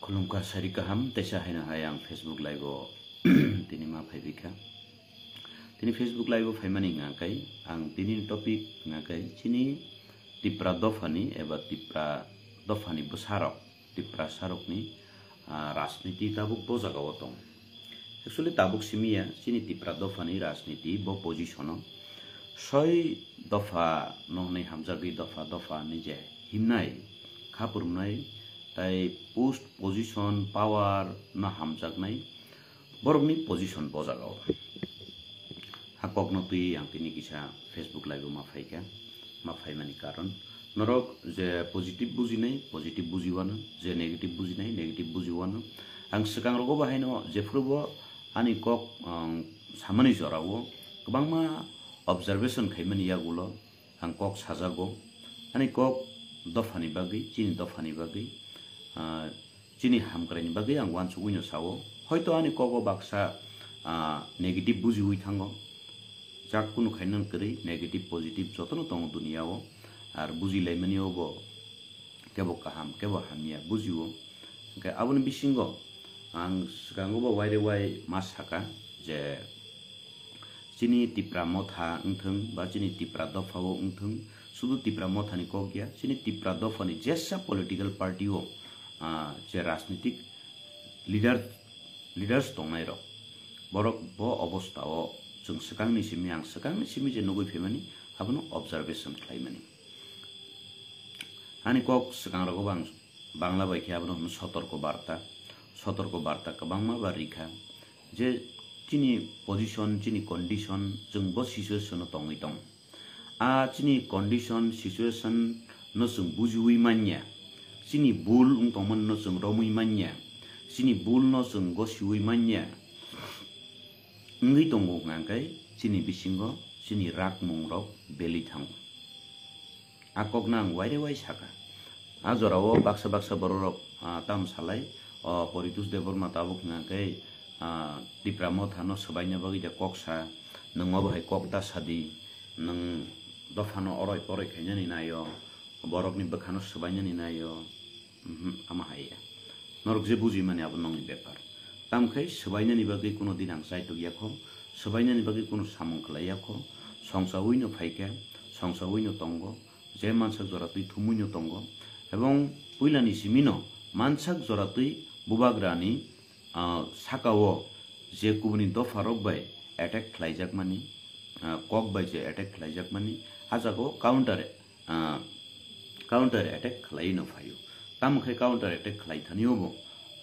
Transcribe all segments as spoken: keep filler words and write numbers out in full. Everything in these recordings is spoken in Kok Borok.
Khulumkha sari kaham, teisa haino hai ang Facebook live o tini ma phaibaikha. Tini Facebook live o phaimani hwnka khe, ang tini topic hwnka khe chini Tipra dophani eba Tipra dophani bwsarok, Tiprasarokni, ah, rajniti tabuk bo jagao tong. Actually tabuk simi ya, chini Tipra dophani rajniti bo position o soi dopha no hwnwi hamjagwi dopha dopha hwnwi je himnai, kha phwrwngnai, tai post position, power no hamjaknai borokni position bo jagao. Ha kokno twi ang tini kisa Facebook live o ma phaikha, ma phaimani karon norok je positive bujinai, positive bujiwano, je negative bujinai, negative bujiwano. Ang swkang rogo bo haino jephuru bo ani kok, ang samani jorao kwbangma observation khaimani yagulo ang kok sajago. Ani kok dophani bagwi, chini dophani bagwi, ah, chini hamkraini bagwi ang uansugwino sao. Hoito ani kogo baksa, ah, negative bujiwi thango. Jak kunu khainang kwrwi, negative, positive jotono tongo duniao. Ar bujilaimani obo kebo kaham, kebo hamya bujio. Hwnkhe aboni bisingo ang swkango bo waire wai ma saka je, chini Tipra Motha wngthwng ba chini Tipra Dophao wngthwng, sudu Tipra Mothani kok ya, chini Tipra Dophani jesa political party o, ah, je rajnitik leader, leaders tongnai rok, borok bo obostha o chwng swkangni simi, ang swkangni simi je nugwi phaimani, abono observation khlaimani. Ani kok swkang rogo bo ang Bangla bai khe abono hwno sotorko barta. Sotorko barta kwbangma ba rikha je chini position, chini condition, chwng bo situation o tongwi tong. A chini condition, situation no chwng bujiwi manya, chini bul wng tongmani no chwng romwi manya, chini bul no chwng gosiwi manya wngwi tongo hwnkha khe chini bisingo chini rakmung rok beli thango. A kokno ang waire wai saka. A jorao baksa baksa bororok, ah, tamo salai, o Poritos Debbarma tabuk hwnka khe, ah, Tipra Mothano swbaina bagwi da kok sa, nwng obo hai kok da sadi, nwng dophano oroi poroi khainani naio, borokni bwkhano swbainani naio, mhm, ama hai ya. Norok je bujimani abo nokni bepar. Tamkhe swbainani bagwi kuno din ang chaitok yakho, swbainani bagwi kuno samung khlai yakho, songchaui no phaikhe, songchaui no tongo, je mansak jora twi thumui no tongo, ebong puilani simi no mansak jora twi bubagrani, ah, sakao je kubuni dopha rok bai attack khlaijakmani, ah, kok bai je attack khlaijakmani, a jagao counter, ah, counter attack khlai no phaio. Tamo khe counter attack khlai thani obo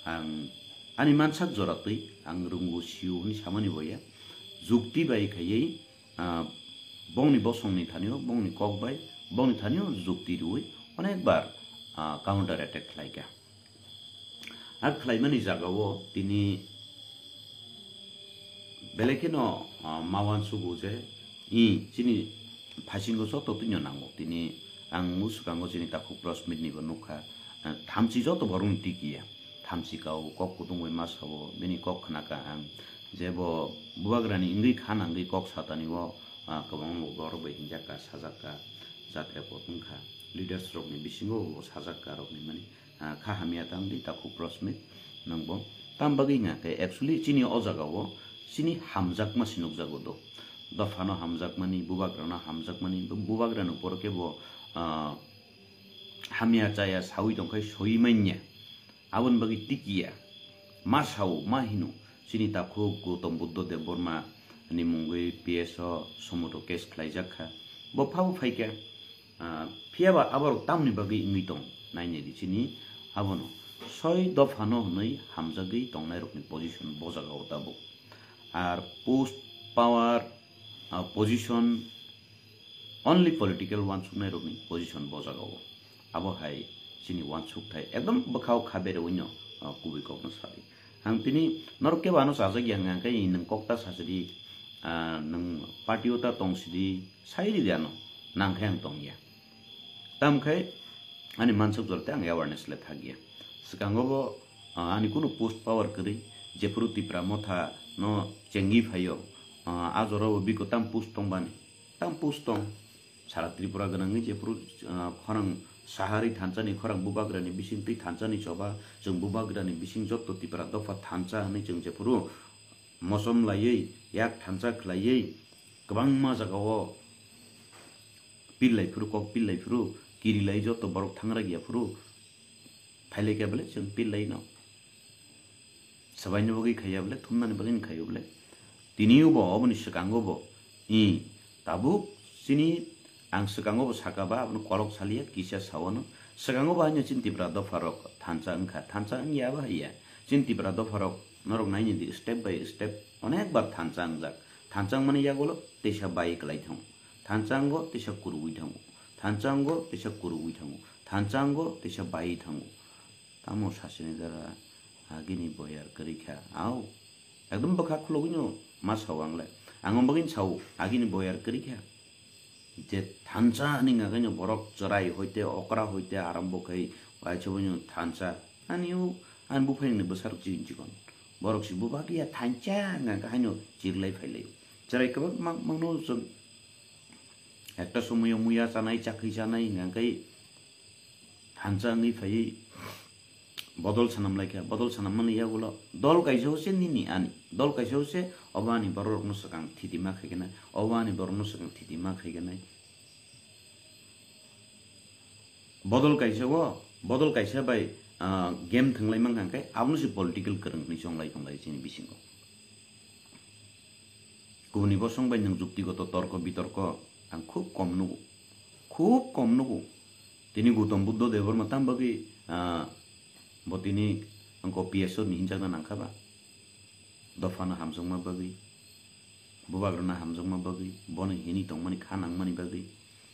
ang ani mansak jora twi ang rungo sio hwnwi samani bo ya. Jukti bai khaiwi, ah, bongni bosongni thanio, bongni kok bai, bongni thanio jukti rwi onek bar, ah, counter attack khlaikha. A khlaimani jagao tini belai kheno, ah, ma uansugo je, i, chini phasingo joto twino nango. Tini ang swkango chini takhuk press meet ni bo nukha, ah, thamchi joto borokni tikiya. Thamchi kao kok kutung bai ma sao, bini kok khnakha ang je bo bubagrani wngwi kha nangwi kok satani o, ah, kwbangma borok bai hinjakka, sajakka, jatra pot wngkha. Leaders rokni bisingo bo sajakka rokni mani, ah, kha hamya tang di takhuk press meet nwng bo. Tam bagwi hwnka khe actually chini o jagao chini hamjakma se nukjago do. Dophano hamjakmani, bubagrano hamjakmani, bu-, bubagrani upor khe bo, ah, hamya chaya saui tongkhai soi manya. Aboni bagwi tikiya. Ma sao, ma hino, chini takhuk Gautam Buddha Debbarma ni mungwi P S o somoto case khlaijak kha. Bo phabo phaikha. Ah, phiyaba aborok tamni bagwi wngwi tong? Nainai di chini abono. Soi dophano hwnwi hamjagwi tongnairokni position bo jagao tabuk. Ar post, power, ah, position, only political uansuknairokni position bo jagao. Abo hai chini uansukthai ekdom bwkhao kha bereoino, ah, kubui kokno sadi. Ang tini norok kebo ano chajakya hwnka khe nwng kokta sachidi, ah, nwng party o ta tongsidi, sairidi ano, nangkhe ang tongya. Tamkhe ani mansuk jora tei ang awareness le thakya. Swkango bo, ah, ani kunu post power kwrwi, jephuru Tipra Motha no chengwi phaio, ah, a jorao biko tam post tongbani, tam post tong. Sara Tripura gwnangwi jephuru, ah, khorang Sahari thansa ni khorang bubagra ni bising twi thansa ni choba, chwng bubagra ni bising jotto Tipra dopha thansa hwnwi chwng jephuru mosom laiwi, yak thansa khlaiwi, kwbangma jagao pillai phuru, kok pillai phuru, kirilai jotto borok thangra giya phuru, phailai khe bole chwng pillai no. Sabaini bagwi khaiya bole, thumnani bagwi khaiyo bole. Tini bo, oboni swkango bo, i, tabuk chini ang swkango bo saka ba, abono kolok saliya, kisa sawano. Swkango bo haino chini Tipra dopharok thansa wngkha, thansa wngya ba haiya. Chini Tipra dopharok norok naini di, step by step onek bar thansa wngjak. Thansa wngmani yagulo teisa bai kwlai thango. Thansa wngo teisa kuruwi thango. Thansa wngo teisa kuruwi thango. Thansa wngo teisa bai thango. Tamo sasini dara agini boyar kwrwi kha. Au. Ekdom bwkha khulogwino ma sao ang le. Ang bagwino sao agini boyar kwrwi kha. Je thansa ani ngagaino borok chwrai hoite, okra hoite, arambo khai, waisa boino thansa. Ani u, ani buphang ni bwsarok chikon chikon. Borok si bubak ya thansa ngaka haino chirlai phailai. Chwrai kwbak mang, mangno chwng ekta somoyo muya chanai, chakri chanai, ngakai thansa wngwi phaiwi bodol sanam laikha, bodol sanam mani yagulo dol kaisa se nini ani, dol kaisa se obo ani bororokno swkang thiti ma khaiganai, obo ani borokno swkang thiti ma khaiganai. Bodol kaisa o, bodol kaisa bai, ah, game thwnglai mankha khe abono se political kwrwng hwnwi chonglai tonglai chini bisingo. Kubuni bosong bai nwng juktigoto torko bitorko ang khub kom nugo, khub kom nugo. Tini Gautam Buddho Debbarma tam bagwi, ah, bo tini wngkha P S O ni hinjakna nangkha ba? Dophano hamjakma bagwi, bubagrano hamjakma bagwi, bono hini tongmani kha nangmani bagwi.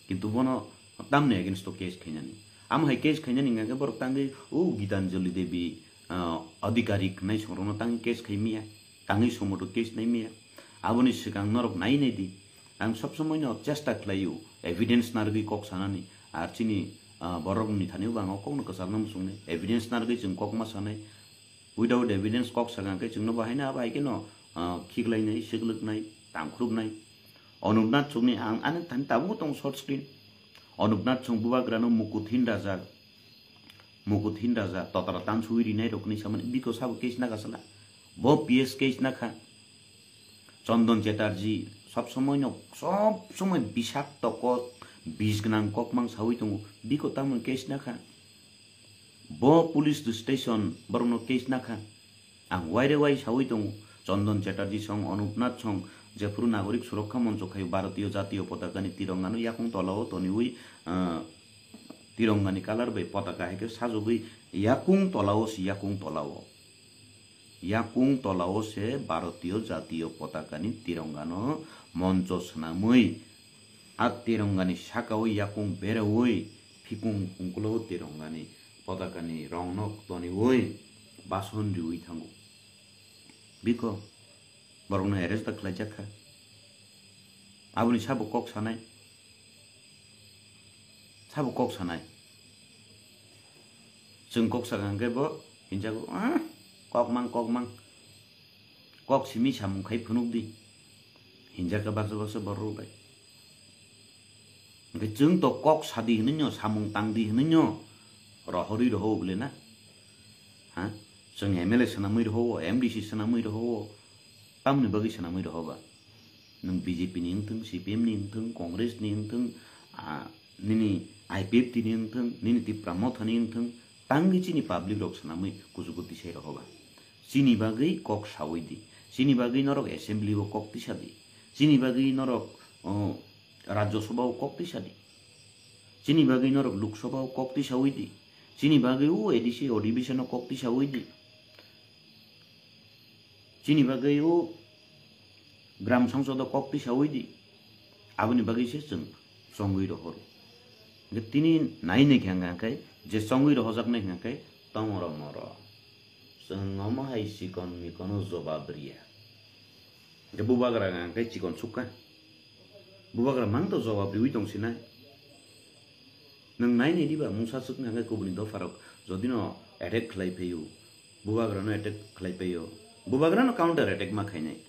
Kintu bono tamni against o case khainani. Amo hai case khainani hingkha khe borok tangwi o Gitanjali Devi, ah, Adhikari hwnwi songrokno tangwi case khai miya, tangwi somoto case nai miya. Aboni swkang norok nai nai di. Ang sob somoi no chesta khlaio evidence narwgwi kok sanani. Ar chini, ah, borokni thani bo ang o kokno kwcharna muchungnai. Evidence narwgwi chwng kok ma sanai. Without evidence kok sakha khe chwngno bo haino abo hai kheno, ah, khiklainai, siklwknai, tangkhrupnai. Onuknath Songni ang ani thani tabuk tong short screen. Onuknath Song bubagrano Mukuthin Raja, Mukuthin Raja totra tansugwi rinai rokni samani biko sabo case nakha sala. Bo P S case nakha. Chondon Chatterjee sob somoi no, sob somoi bisakto kok, bis gwnang kok mang sawi tongo. Biko tamoni case nakha. Bo police station borokno case nakha. Ang waire wai sawi tongo, Chondon Chatterjee song, Onuknath song, jephuru Nagorik Surokha Moncho khaio Bharatiyo Jatiyo Potakani tirongano yakung tolao toniwi, ah, tirongani colour bai potaka hai khe sajagwi yakung tolao se, yakung tolao. Yakung tolao se Bharatiyo Jatiyo Potakani tirongano moncho swnamwi, a tirongani sakao yakung berawi, phikung ungkulo tirongani potakani rongno toniwi bason riwi thango. Biko borokno arrest da khlaijak kha. Aboni sabo kok sanai. Sabo kok sanai. Chwng kok sakha hwnkhe bo hinjago, "Ah, kok mang, kok mang. Kok simi samung khai phunuk di." Hinjakha baksa baksa borok bai. Hwnkhe chwng to kok sadi hwnwi no, samung tangdi hwnwi no, rohorwi roho bole na? Ha? Chwng M L A swnamwi roho, M D C swnamwi roho, tamni bagwi swnamwi roho ba? Nwng B J P ni wngthung, C P M ni wngthung, Congress ni wngthung, ah, nini I P F T ni wngthung, nini Tipra Motha ni wngthung, tangwi chini public rok swnamwi kuchugo tisai roho ba? Chini bagwi kok sawi di, chini bagwi norok assembly o kok tisa di, chini bagwi norok, oh, Rajya Sabha o kok tisa di, chini bagwi norok Lok Sabha o kok tisawi di, chini bagwi o A D C adhibeshon o kok tisawi di. Chini bagwi o gram songsodo kok tisawi di. Aboni bagwi se chwng chongwi rohoro. Hwnkhe tini nai nai khe hwnkha khe je chongwi rohojaknai hwnkha khe tongoro moro. Chwng omo hai chikon mikono jobab riya. Hwnkhe bubagra hwnkha khe chikon sukha. Bubagra mang to jobab riwi tong sinai. Nwng nai nai diba mungsa swkna hwnkhe kubuni dopharok jodi no attack khlai phaio, bubagrano attack khlai phaio, bubagrano counter attack ma khainai.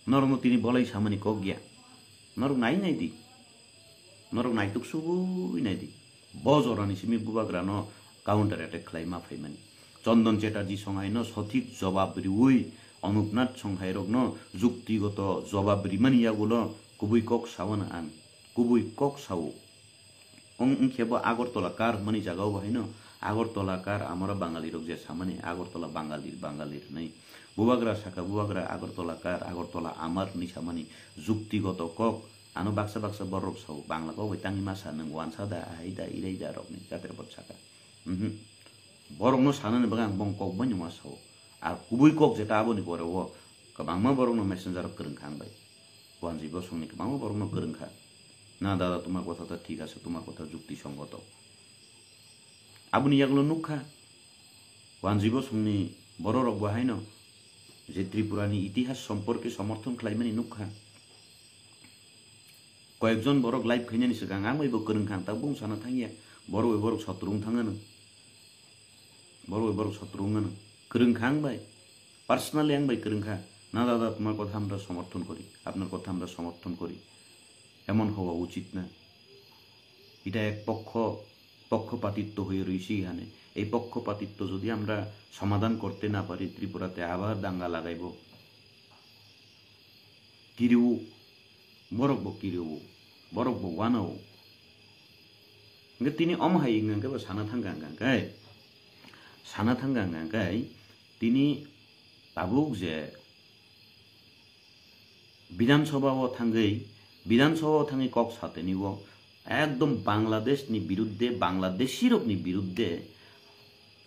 Norokno tini bolai samani kok ya. Norok nai nai di. Norok naituk sugui naidi. Bo jorani simi bubagrano counter attack khlai ma phaimani. Chondon Chatterjee songhaino sothik jobab riui Anupnath songhairokno juktigoto jobab rimani yagulo kubui kok sawana ang. Kubui kok sao. Ong wngkhe bo Agartala kar hwnmani jagao bo haino Agartala kar amara Bangalirok je samani Agartala Bangalir Bangalir hwnwi. Bubagra saka bubagra Agartala kar Agartala amar hwnwi samani juktigoto kok. Ano baksa baksa borok sao, Bangla kok bai tangwi ma sa, nwng wansa da, ahai da, irai da rokni jater bot saka. Mhm. Borokno sanani bagwi ang bong kok bai nungma sao. Ar kubui kok jeta aboni pore o kwbangma borokno messenger o kwrwng kha ang bai. Wanjwi bosongni kwbangma borokno kwrwng kha. Na dada, তোমার কথা তো ঠিক আছে, তোমার কথা যুক্তিসঙ্গত. Aboni yagulo nukha. Wanjwi bosongni bororok bo haino je Tripurani itihas somporke somorthon khlaimani nukha. Koyekjon borok live khainani swkang ang bai bo kwrwng kha ang tabuk sana thangya. Borok bai borok sotrung thangano. Borok bai borok sotrung ano. Kwrwng kha ang bai. Personally ang bai kwrwng kha. না দাদা, তোমার কথা আমরা সমর্থন করি, আপনার কথা আমরা সমর্থন করি। এমন হওয়া উচিত না। এটা এক পক্ষ পক্ষপাতিত্ব হয়ে রয়েছে এখানে। এই পক্ষপাতিত্ব যদি আমরা সমাধান করতে না পারি, ত্রিপুরাতে আবার দাঙ্গা লাগাইব। Kiriu, borok bo kiriu, borok bo wanao. Hingke tini omo hai hingke bo sana thangka hingke, sana thangka hingke tini tabuk je Bidhan Sabha o thangwi, Bidhan Sabha o thangwi kok sateni o ekdom Bangladesh ni biruddhe, Bangladeshi rok ni biruddhe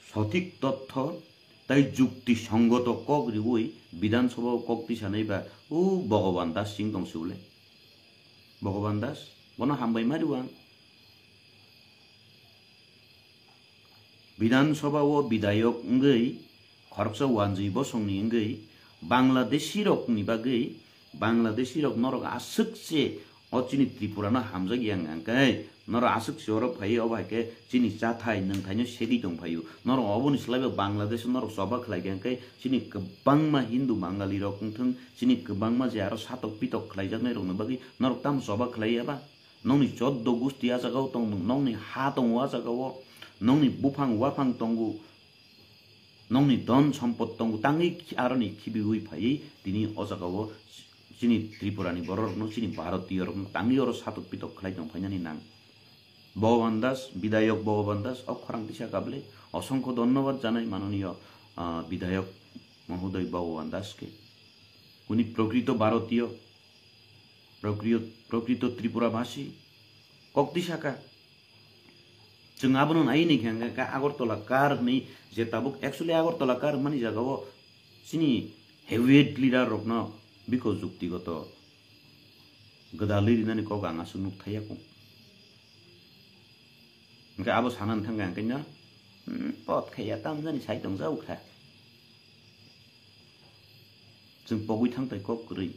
sothik totho tai jukti songoto kok riwi Bidhan Sabha o kok tisanai ba o Bhagavan Das sing tong siule. Bhagavan Das, bono hambai ma riwang. Bidhan Sabha o bidayok wngwi, khoroksa wanjwi bosongni wngwi, Bangladeshi rokni bagwi, Bangladeshi rok norok aswk se o chini Tripura no hamjak yang hwnkhe, norok aswk se oro phaiwi obo hai khe chini chathai nwngthai no segwi tong phaio. Norok oboni slai bo Bangladesh o norok choba khlai kha hwnkhe chini kwbangma Hindu Bangali rok wngthwng, chini kwbangma je aro satok pitok khlaijaknai rokni bagwi norok tamo choba khlai ya ba? Nokni choddo gusti a jaga o tong, nokni ha tongo a jaga o, nokni buphang waphang tongo, nokni don sompot tongo, tangwi khi-, aroni khibiwi phaiwi tini o jaga o chini Tripura ni borok rokno, chini Bharatiyo rokno tangwi oro satok pitok khlai tong phainani nang. Bhagavan Das, Bidayok Bhagavan Das, o khorang tisa kable, osongkho dhonnobad janai manoniyo, ah, Bidayok Mohodoy Bhagavan Das ke. Uni prokrito Bharatiyo, prokrito, prokrito Tripura bhasi, kok tisa ka. Chwng abono nai ni khe hwnkhe Agartala kar hwnwi je tabuk actually Agartala kar hwnmani jaga o chini heavyweight leader rokno biko juktigoto gwdalwi rinani kok ang aswk nuk thaiya kung. Hwnkhe abo sanani thangkha hwnkhe no, hmm, pot khaiya tamjani sai tongjago kha. Chwng pogwi thangtai kok kwrwi.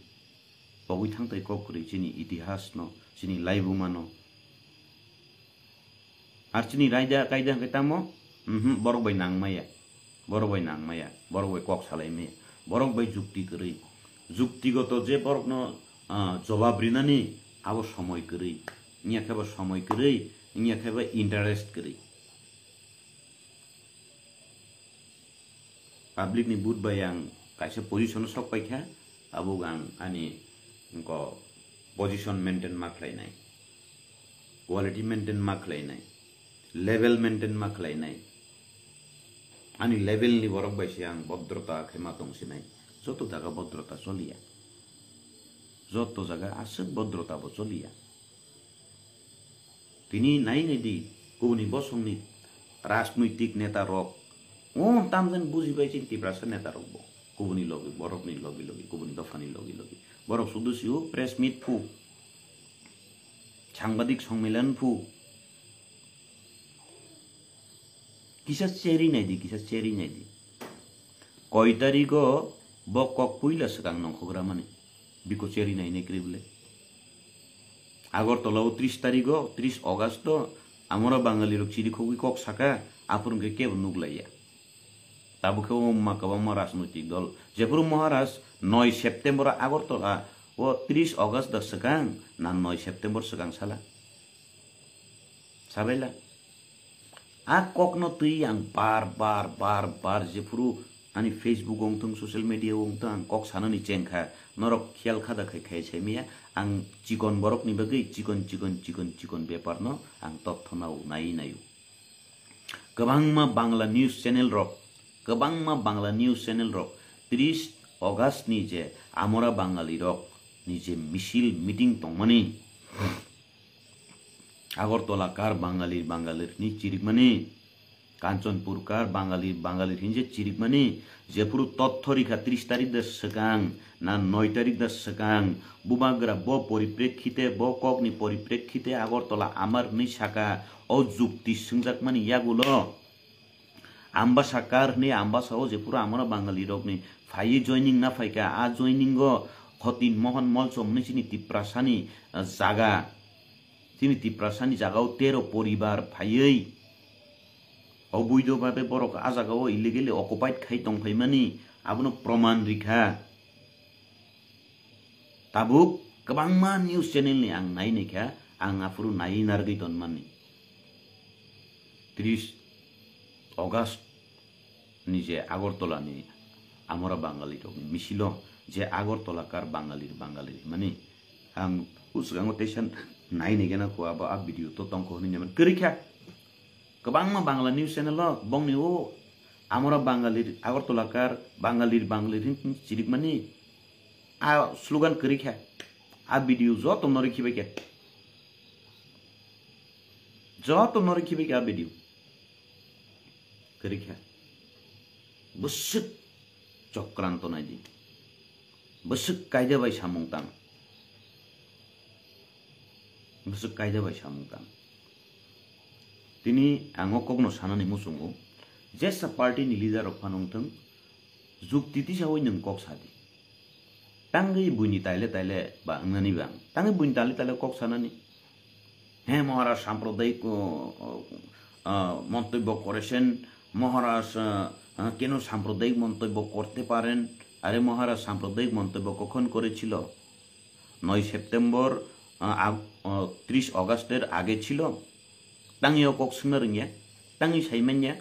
Pogwi thangtai kok kwrwi chini itihas no, chini laibuma no. Ar chini raida kaida hwnkhe tamo, mhm, borok bai nang maya, borok bai nang maya, borok bai kok salai maya, borok bai jukti kwrwi. Juktigoto je borokno, ah, jobab rinani abo somoi kwrwi. Wngya khe bo somoi kwrwi, wngya khe bo interest kwrwi. Public ni vote bai ang kaisa position o sok paikha, abo ang ani wngko position maintain ma khlainai, quality maintain ma khlainai, level maintain ma khlainai. Ani level ni borok bai se ang bodrota khe ma tong sinai. Joto jaga bodrota choliya, joto jaga aswk bodrota bo choliya. Tini nai nai di, kubuni bosongni rajnoitik neta rok. O tamjani buji bai chini Tiprasa neta rok bo. Kubuni logi, borokni logi logi, kubuni dophani logi logi. Borok sudu sio press meet phu. Sangbadik songmilan phu. Kisa cheri nai di, kisa cheri nai di. Koi tarigo bo kok puila swkang nongkhok ramani. Biko cheri nai nai kwrwi bwle. Agartala o tris tarigo, tris August o, amora Bangali rok chiri khogwi kok saka, aphuru hwnkhe kebo nuk laiya. Tabuk khe o wngma kwbangma rajnoitik dol. Jephuru Maharaj noi September o Agartala o tris August da swkang, na noi September swkang sala. Tabaila. A kokno twi ang bar bar bar bar jephuru ani Facebook o wngthung, social media o wngthung, ang kok sanani chengkha, norok khiyal khada khai khai saimaya, ang chikon borokni bagwi chikon chikon chikon chikon beparno ang totthonao nai naio. Kwbangma Bangla news channel rok, kwbangma Bangla news channel rok tris August ni je Amora Bangali rok ni je misil meeting tongmani, Agartala kar Bangali Bangali ni chirikmani, Kanchanpur kar Bangali Bangali hinje chirikmani, jephuru totthorikha tris tarik da swkang, na noi tarik da swkang, bubagra bo poriprekhite, bo kokni poriprekhite Agartala amar hinwi saka, o jukti swngjakmani yagulo. Ambasa kar hinwi ambasa o jephuru amara Bangali rokni phaiwi joining na phaikha, a joining o Khotin Mohan Molsom hinwi chini Tiprasani, ah, jaga, chini Tiprasani jaga o tero poribar phaiwi oboido babe borok a jaga o illegally occupied khai tongphaimani abono proman rikha. Tabuk kwbangma news channel ni ang nai naikha, ang aphuru naiwi narwgwi tonmani. Tris August ni je Agartala ni amora Bangali rokni misilo je Agartala kar Bangali Bangali mani ang usgango teisa nai naikhe na kho abo a video to tongkho hinwi naman kwrwikha. Kwbangma Bangla news channel o bongni o amora Bangali Agartala kar Bangali Bangali hin chirikmani a slogan kwrwikha. A video joto no rikhibaikha. Joto no rikhibaikha a video. Kwrwikha. Bwswk chokranto naidi. Bwswk kaida bai samung tang. Bwswk kaida bai samung tang. Tini ang o kokno sanani muchungo, jesa party ni leader rok phano wngthwng, jukti tisawi nwng kok sadi. Tangwi buini taile taile ba wngnani bang. Tangwi buini taile taile kok sanani. He Maharaj সাম্প্রদায়িক, uh, uh, uh, মন্তব্য করেছেন, মহারাজ, uh, uh, কেন সাম্প্রদায়িক মন্তব্য করতে পারেন? আরে মহারাজ সাম্প্রদায়িক মন্তব্য কখন করেছিল? নয় সেপ্টেম্বর, আ, আগ-, আ, ত্রিশ অগাস্টের আগে ছিল? Tangwi o kok swngna rwngya? Tangwi saimanya?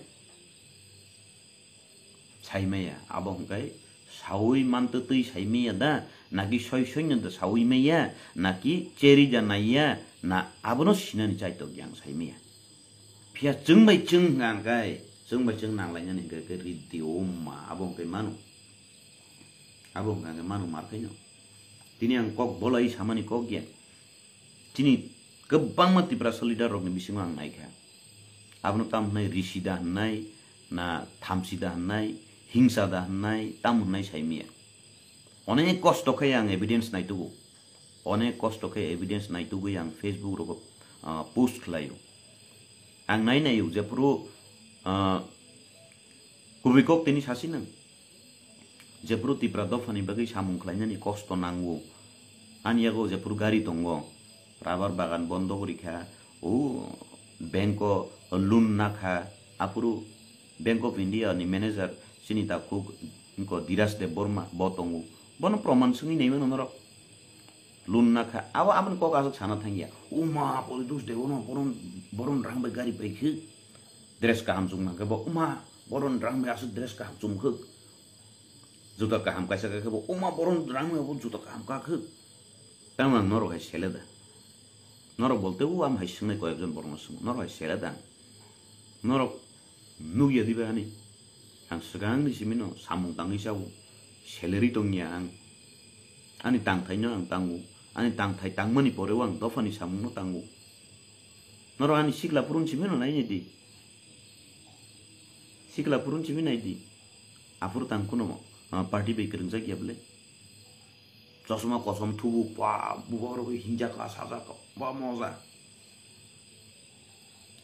Saimaya. Abo hwnkhe sawi mantwtwi saimaya da? Naki soi soino da sawi maya? Naki cheri da naiya? Na abono sinani chaitok yang saimaya? Phiya chwng bai chwng hwnkha hwnkhe, chwng bai chwng nanglainani hwnkhe khe riddi o ma, abo hwnkhe mano. Abo hwnkha hwnkhe mano mar khaino. Tini ang kok bolai samani kok ya. Chini kwbangma Tiprasa leader rokni bisingo ang naikha. Abono tam hwnai risi da hwnai, na thamsi da hwnai, hingsa da hwnai, tam hwnai saimaya. Onek kosto khe ang evidence naitugo. Onek kosto khe evidence naitugwi ang Facebook rogo, ah, post khlaio. Ang nai naio jephuru, ah, kubui kok tini sasi nang. Jephuru Tipra dophani bagwi samung khlainani kosto nango. Ani yago jephuru gari tongo, rubber bagan bondo gurikha, o bank o loan nakha, aphuru Bank of India ni manager chini takhuk wngkha Dhiraj Debbarma bo tongo. Bono proman swngwi naimano norok. Loan nakha. Abo aboni kok aswk sana thangya. Uma, Poritos Debbarma boron, boron rang bai gari paikhe. Dress kaham chum nangkhe bo. Uma, boron rang bai aswk dress kaham chumkhe. Juta kaham kaisa kakhe bo. Uma, boron rang bai bo juta kaham kakhe. Tamo ang norok hai sele da. Norok bolte o am hai swngnai koyekjon borokno swngo. Norok hai sele da. Norok nukya diba ani? Ang swkangni simino samung tangwi sao. Salary tongya ang. Ani tangthaino ang tango. Ani tangthai tangmani poreo ang dophani samungno tango. Norok ani sikla phurun simino nainai di. Sikla phurun simi nai di. Aphuru tang kuno, ah, party bai kwrwngjak ya bwle. Chosma kosom thubu pa, bubagrok hinjak ka, sajak ka, ba moja.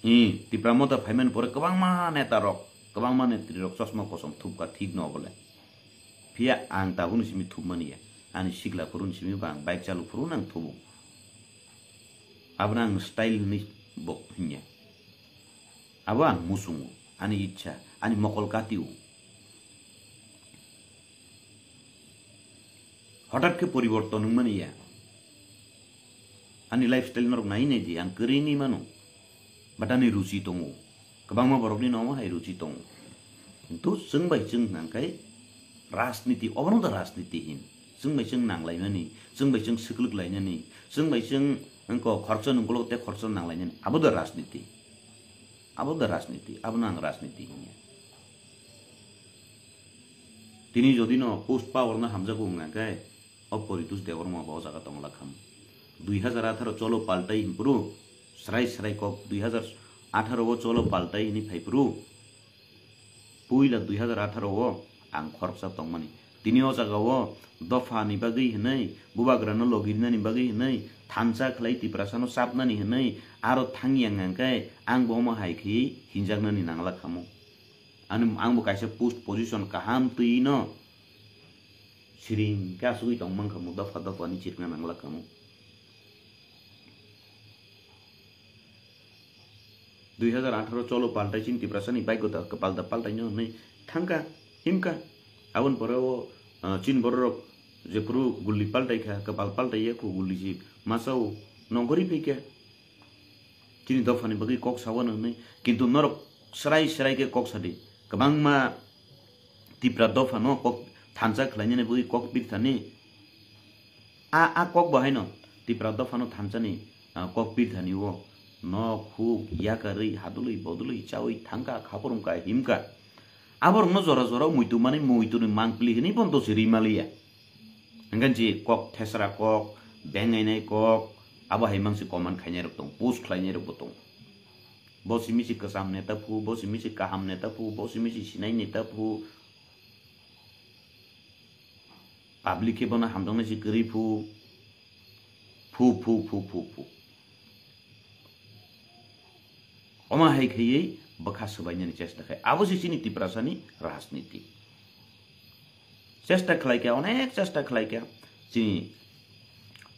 Hi, Tipra Motha phaimani pore kwbangma neta rok, kwbangma netri rok chosma kosom thubkha thik no bole. Phiya ang tabukni simi thubmani ya. Ani sikla phurun simi ba ang bike chalu phurun ang thubu. Abono ang style hinwi bo hinya. Abo ang muchungo, ani ichha, ani mokol katio. Hothat khe poriborton wngmani ya. Ani lifestyle norok nai nai di, ang kwrwi ni mano. Bwtani ruchi tongo, kwbangma borokni nomo hai ruchi tongo. Kintu chwng bai chwng hwnka khe rajniti, obono da rajniti hin. Chwng bai chwng nanglaimani, chwng bai chwng swkluklainani, chwng bai chwng wngko khoroksa nungkolok tei khoroksa nanglainani, abo da rajniti. Abo da rajniti, abono ang rajniti hinya. Tini jodi no post power no hamjago wngkha khe, o Poritos Debbarma bo o jaga tongla kham. Dui hazar atharo cholo paltai hinphuru, srai srai kok, dui hazar atharo o cholo paltai hinwi phaiphuru, puila dui hazar atharo o ang khoroksa tongmani. Tini o jaga o dopha ni bagwi hinwi, bubagra no logi rinani bagwi hinwi, thansa khlai Tiprasa no chapnani hinwi, aro thangya hwnka khe ang bo omo hai khe hinjaknani nangla khamo. Ani, ang bo kaisa post position kaham twi no siring khe asugwi tong mankha mo, dopha dopha ni chirikna nangla khamo. Dui hazar atharo cholo paltai chini Tiprasa ni bike gota kwpal da paltai no hinwi thangka, himka. Aboni pore o, ah, chini borok rok jephuru gulli paltai kha, kwpal paltai ya khu gulli si masa o nongkhorwi phaikha. Chini dophani bagwi kok sawano hinwi, kintu norok srai srai khe kok sadi. Kwbangma Tipra dophano kok thansa khlainani bagwi kok pirthani. A, a kok bo haino Tipra dophano thansani, ah, kok pirthani o nok huk yakarwi hadulwi bodolwi chawi thangka khaphurumka himka. Aborokno jora jora muitu mani muituni mangpili hinwi bondo se rimaliya. Hingkhe je kok thesra kok, bengainai kok, abo hai mangsi comment khainai rok tong, post khlainai rok bo tong. Bo simi si kwcham neta phu, bo simi si kaham neta phu, bo simi si sinai neta phu. Public khe bono hamjaknai si kwrwi phu. Phu, phu, phu, phu, phu. Omo hai khaiwi bwkha swbainani chesta khai. Abo se chini Tiprasani rajniti. Chesta khlai kha, onek chesta khlai kha. Chini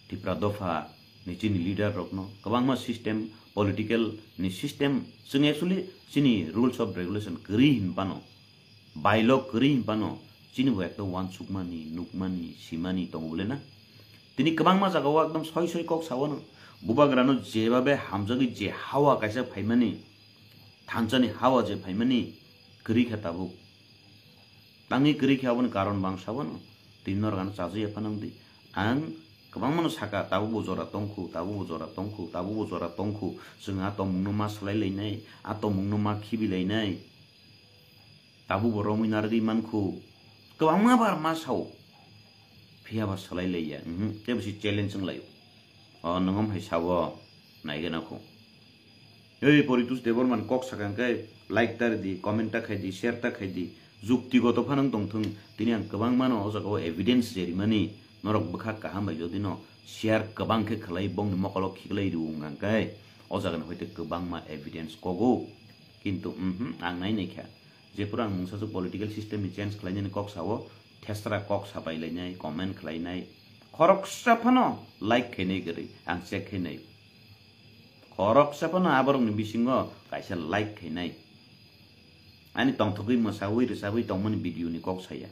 Tipra dopha ni chini leader rokno kwbangma system, political ni system, chwng actually chini rules of regulation kwrwi hin phano, bylaw kwrwi hin phano, chini bo ekta uansukmani, nukmani, simani tongo bole na? Tini kwbangma jagao ekdom soi soi kok sawano. Bubagrano jebabe hamjagwi je hawa kaisa phaimani, thansani hawa je phaimani, kwrwi kha tabuk. Tangwi kwrwi khe aboni karon bang sawano. Tini norok ano chajaya phano wngdi. Ang kwbangmano saka, tabukbo jora tongkhu, tabukbo jora tongkhu, tabukbo jora tongkhu. Chwng a tongmungno ma swlai lainai, a tongmungno ma khibi lainai. Tabukbo romwi narwgwi mankhu. Kwbangma bar ma sao. Phiya ba swlai laiya. Mhm. Tei bo se challenge wng laio. O, nwng om hai sao. Naigena kho. Ei Poritos Debbarman kok sakha hwnkhe like ta ridi, comment ta khaidi, share ta khaidi. Juktigoto phano wng tongthung. Tini ang kwbangmano o jagao evidence jerimani. Norok bwkha kaham bai jodi no share kwbang khe khlai bongni mokolo khiklai rw wng khe o jagani hoite kwbangma evidence kogo. Kintu, mhm, ang nai nai kha. Jephuru ang mungsa swk political system ni change khlainani kok sao, thesra kok sapai lainai, comment khlainai. Khoroksa phano like khainai kwrwi, ang check khainai. Khoroksa phano aborokni bisingo kaisa like khainai. Ani tongthokgwi mwsawi rwchabwi tongmani video ni kok saya.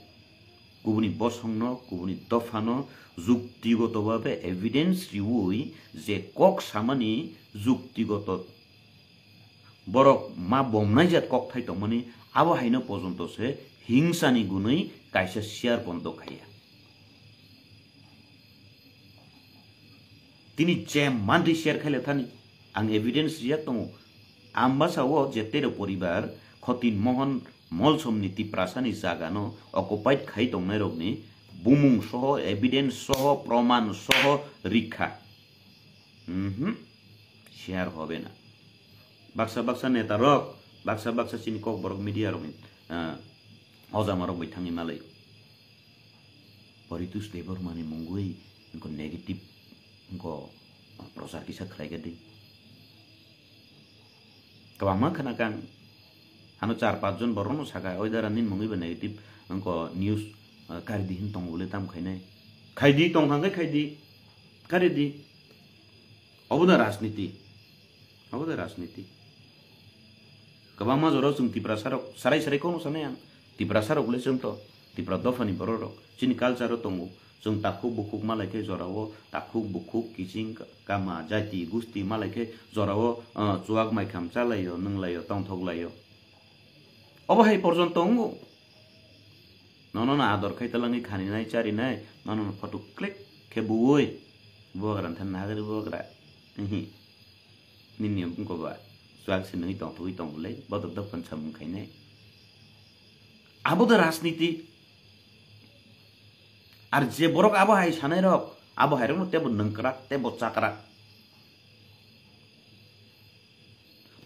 Kubuni bosongno, kubuni dophano juktigoto babe evidence riwi je kok samani juktigoto borok ma bomnai jat kokthai tongmani, abo haino pojonto se hingsani gunwi kaisa share bondo khaiya. Tini je mantwi share khaile thani, ang evidence rijak tongo. Ambasa o je tero poribar Khotin Mohon Molsomni Tiprasani jagano occupied khai tongnairokni bumung soho, evidence soho, proman soho rikha. Mhm. Share hobe na. Baksa baksa neta rok, baksa baksa chini kok borok media rokni, ah, ojama rok bai thangwi malai. Poritos Debbarmani mungwi wngkha negative wngkha prochar kisa khlai kha di. Kwbangma khna kang. Hano char panch jon borokno saka, "Oi dara, nini mungwi ba negative wngkha news, ah, kari di," hin tongo bole tam khainai. Khai di, tong thang khe khai di. Kari di. Obo da rajniti. Obo da rajniti. Kwbangma jora chwng Tiprasa rok sarai sarai kono sanai ang. Tiprasa rok le chwng to. Tipra dophani borok rok. Chini culture o tongo. Chwng takhuk bukhuk malai khe jorao takhuk bukhuk kiching kama jati gusti malai khe jorao, ah, chuak maikham chalaio, nwnglaio, tongthoklaio. Obo hai porjonto wngo. Nono no ador khai talangwi khaninai charinai, nono no photo click khe buwi. Bubagra nthan nagari bubagra. Ihi. Nini wngko ba chuak se nungwi tongthogwi tongbolai, bodok dok phan samung khainai. Abo da rajniti. Ar je borok abo hai sanai rok, abo hai rokno tebo nungkrak, tebo chakrak.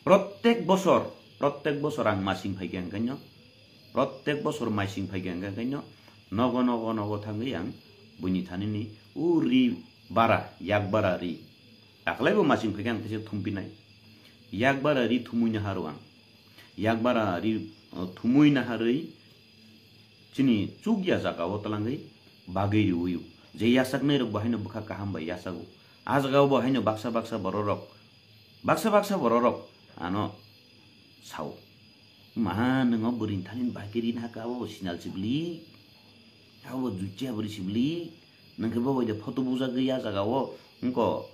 Prottek bosor, prottek bosor ang masing phaikha hwnkhe no, prottek bosor masing phaikha hwnkhe no, nogo, nogo, nogo thangwi ang buini thanini o ri bara, yak bara ri. Taklaibo masing phaikha ang teisa thumpinai. Yak bara ri thumui naharw ang. Yak bara ri, uh, thumui naharwi chini chukya jagao twlangwi bagwi rwio. Je yachaknai rok bo haino bwkha kaham bai yachago. A jagao bo haino baksa baksa bororok, baksa baksa bororok ano sao. Ma, nwngo bwrwini thani bagwi rin haka abo sinal sibli. Abo juiche bwrwi sibli. Nangkhe bo bai de photo bujagwi a jagao. Wngko,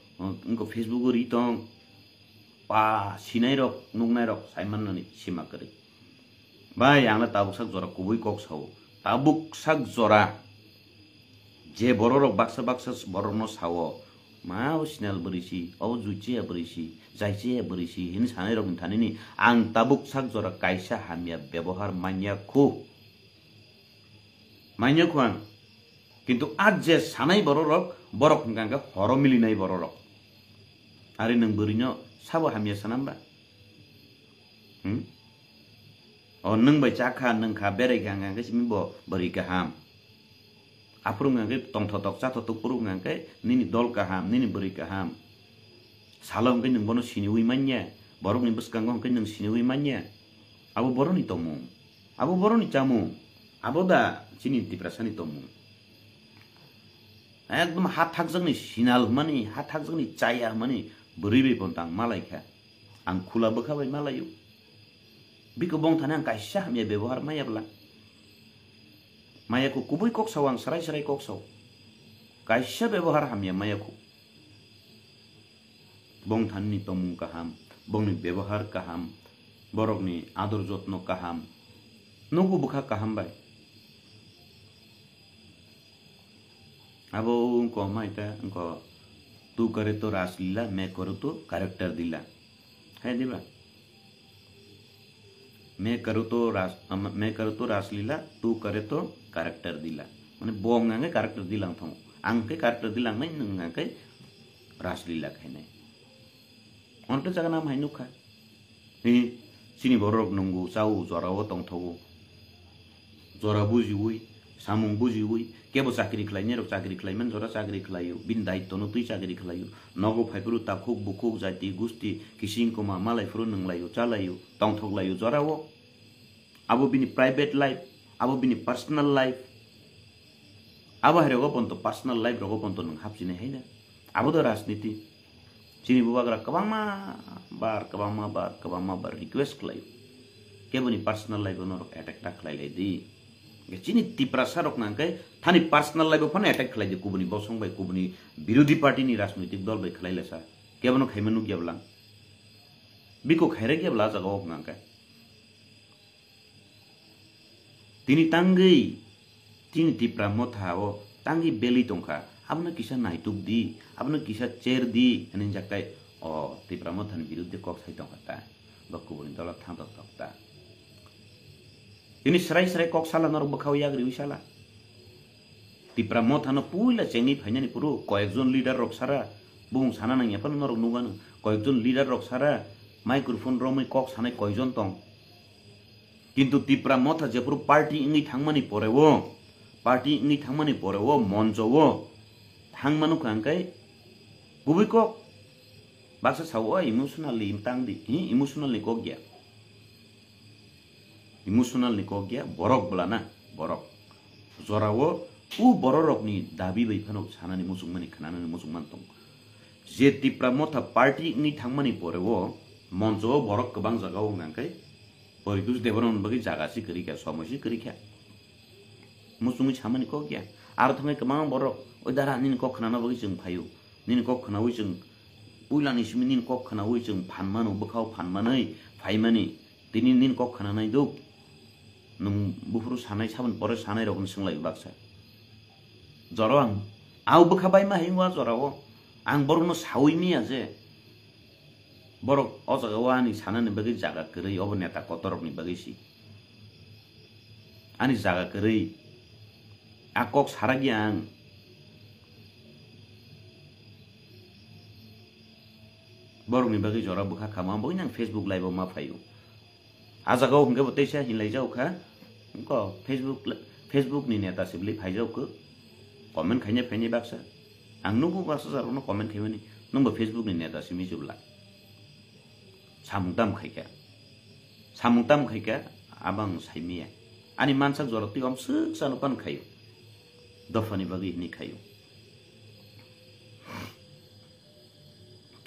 wngko Facebook o ri tong. Pa, sinai rok, nuknai rok, saiman nani sima kwrwi. Bai, ang le tabuk sak jora kubui kok sao. Tabuk sak jora. Je bororok baksa baksa borokno sao, "Ma o sinal bwrwi si, o juicheya bwrwi si, jaicheya bwrwi si," hini sanai rokni thanini ang tabuk sak jora kaisa hamya bebohar manya khu. Manya khu ang. Kintu a je sanai bororok, borok hwnkha hwnkhe horo milinai bororok. Ari nwng bwrwino sabo hamya sanamba? Hmm? O nwng bai chakha, nwngkha, beraikha hwnkha hwnkhe simi bo bwrwi kaham. Aphuru hwnkha hwnkhe tongthotok chathotok phuru hwnkha hwnkhe nini dol kaham, nini bwrwi kaham. Salo hwnkhe nwng bono siniwi manya, borokni bwskango hwnkhe nwng siniwi manya. Abo boroni tongmung, abo boroni chamung, abo da chini Tiprasani tongmung. Ekdom ha thakjakni sinal hwnmani, ha thakjakni chaya hwnmani bwrwi bai pontang malaikha. Ang khula bwkha bai malaio. Biko bong thani ang kaisa hamya bebohar maya bwla. Maya khu kubui kok sao, ang sarai sarai kok sao. Kaisa bebohar hamya maya khu. Bong thani ni tongmung kaham, bongni bebohar kaham, borokni ador jotno kaham. Nugu bwkha kaham bai. Abo wngko hwnma ita wngko, "Tu kare to Raslila, main karu to character dila." Hai diba? "Main karu to Ras-, am-, main karu to Raslila, tu kare to character dila." Mane bo hwnka hwnkhe character dila wng thango. Ang khe character dila wngnai, nwng hwnka hwnkhe Raslila khainai. Onte jaga nam hai nukha. Hi, chini borok nungo, chao, jorao tongthogo. Jora bujiwi, samung bujiwi, kebo chakri khlainai rok chakri khlaiman jora chakri khlaio, bini daitwno twi chakri khlaio. Nogo phaiphuru takhuk bukhuk jati gusti kising koma malaiphuru nunglaio, chalaio, tongthoklaio jorao. Abo bini private life, abo bini personal life. Abo hai rogo ponto personal life rogo ponto nwng hapsinai haina. Abo do rajniti. Chini bubagra kwbangma bar, kwbangma bar, kwbangma bar request khlaio. Keboni personal life o norok attack ta khlai lai di. Chini Tiprasa rok nang khe thani personal life o phano attack khlai di, kubuni bosong bai, kubuni birodhi party ni rajnoitik dol bai khlai lesa. Kebono khaima nukya bwlang. Biko khairek ya bwla jaga o nang khe. Tini tangwi, tini Tipra Motha o tangwi belwi tongkha, abono kisa naituk di, abono kisa cher di, hinwi jaktai o Tipra Motha ni biruddhe kok sai tongkha ta, bo kubuni dolo thang tok tok ta. Tini srai srai kok sala norok bwkhao yak riwi sala. Tipra Motha no puila chengni phainani phuru koyekjon leader rok sara, bumung sana nangya phano norok nugano, koyekjon leader rok sara, microphone romwi kok sanai koijon tong. Kintu Tipra Motha jephuru party wngwi thangmani pore o, party wngwi thangmani pore o, moncho o thangmano kha hwnkhe kubui kok. Baksa sao, "O emotional ni tang di," hi emotional ni kok ya. Emotional ni kok ya, borok bwlana, borok. Jorao o bororokni dabi bai phano sanani muchungmani, khnanani muchungman tong. Je Tipra Motha party wngwi thangmani pore o moncho o borok kwbang jaga o wngkha khe Poritos Debbarman bagwi jaga se kwrwi kha, somoi se kwrwi kha. Muchungwi samani kok ya. Aro thangwi kwbangma borok, "Oi dara, nini kok khwnana bagwi chwng phaio. Nini kok khwnawi chwng, puilani simi nini kok khwnawi chwng phan mano, bwkhao phan manwi phaimani. Tini nini kok khwnanai duk. Nwng buphuru sanai, saboni pore sanai rokno swnglaio baksa." Jora ang, au bwkha baima hai wngwa jorao. Ang borokno saui miya je. Borok o jagao ani sanani bagwi jaga kwrwi, obo neta kotorrokni bagwi si. Ani jaga kwrwi. A kok sarakya ang. Borokni bagwi jora bwkha kamo, ang bagwi nang Facebook live-o ma phaio. A jagao hwnkhe bo teisa hinlai jao kha. Ko Facebook, Facebook ni neta sibli phai jao kho. Comment khaina phaini baksa. Ang nugo baksa jarokno comment khaimani. Nwng bo Facebook ni neta simi jubla. Samung tam khaikha. Samung tam khaikha, abang saimiya. Ani mansak jora twi om swk sano pan khaio. Dophani bagwi hini khaio.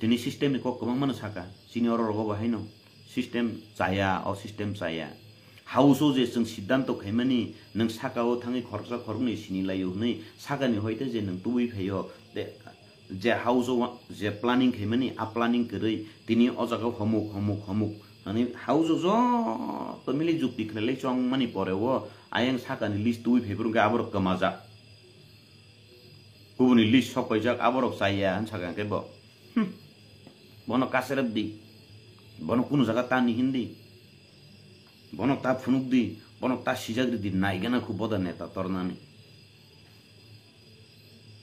Tini system ni kok kwbangma no saka, chini oro rogo bo haino system chaya, o system chaya. House o je chwng siddhanto khaimani, nwng saka o thangwi khoroksa khoroknwi sini laio hwnwi sakani hoite je nwng tubui phaio, de, je house o wa-, je planning khaimani, a planning kwrwi tini o jaga homuk, homuk, homuk. Ani house o joto mili jukti khlailai chongmani pore o ayang sakani list tubui phaiphuru hwnkhe aborok kwmajak. Kubuni list sok paijak, aborok chaya, hwn sakha hwnkhe bo. Hmm. Bono kacherep di. Bono kunu jaga tani hindi. Bono ta phunuk di. Bono ta sijak ridi. Naigana khu boda neta tornani.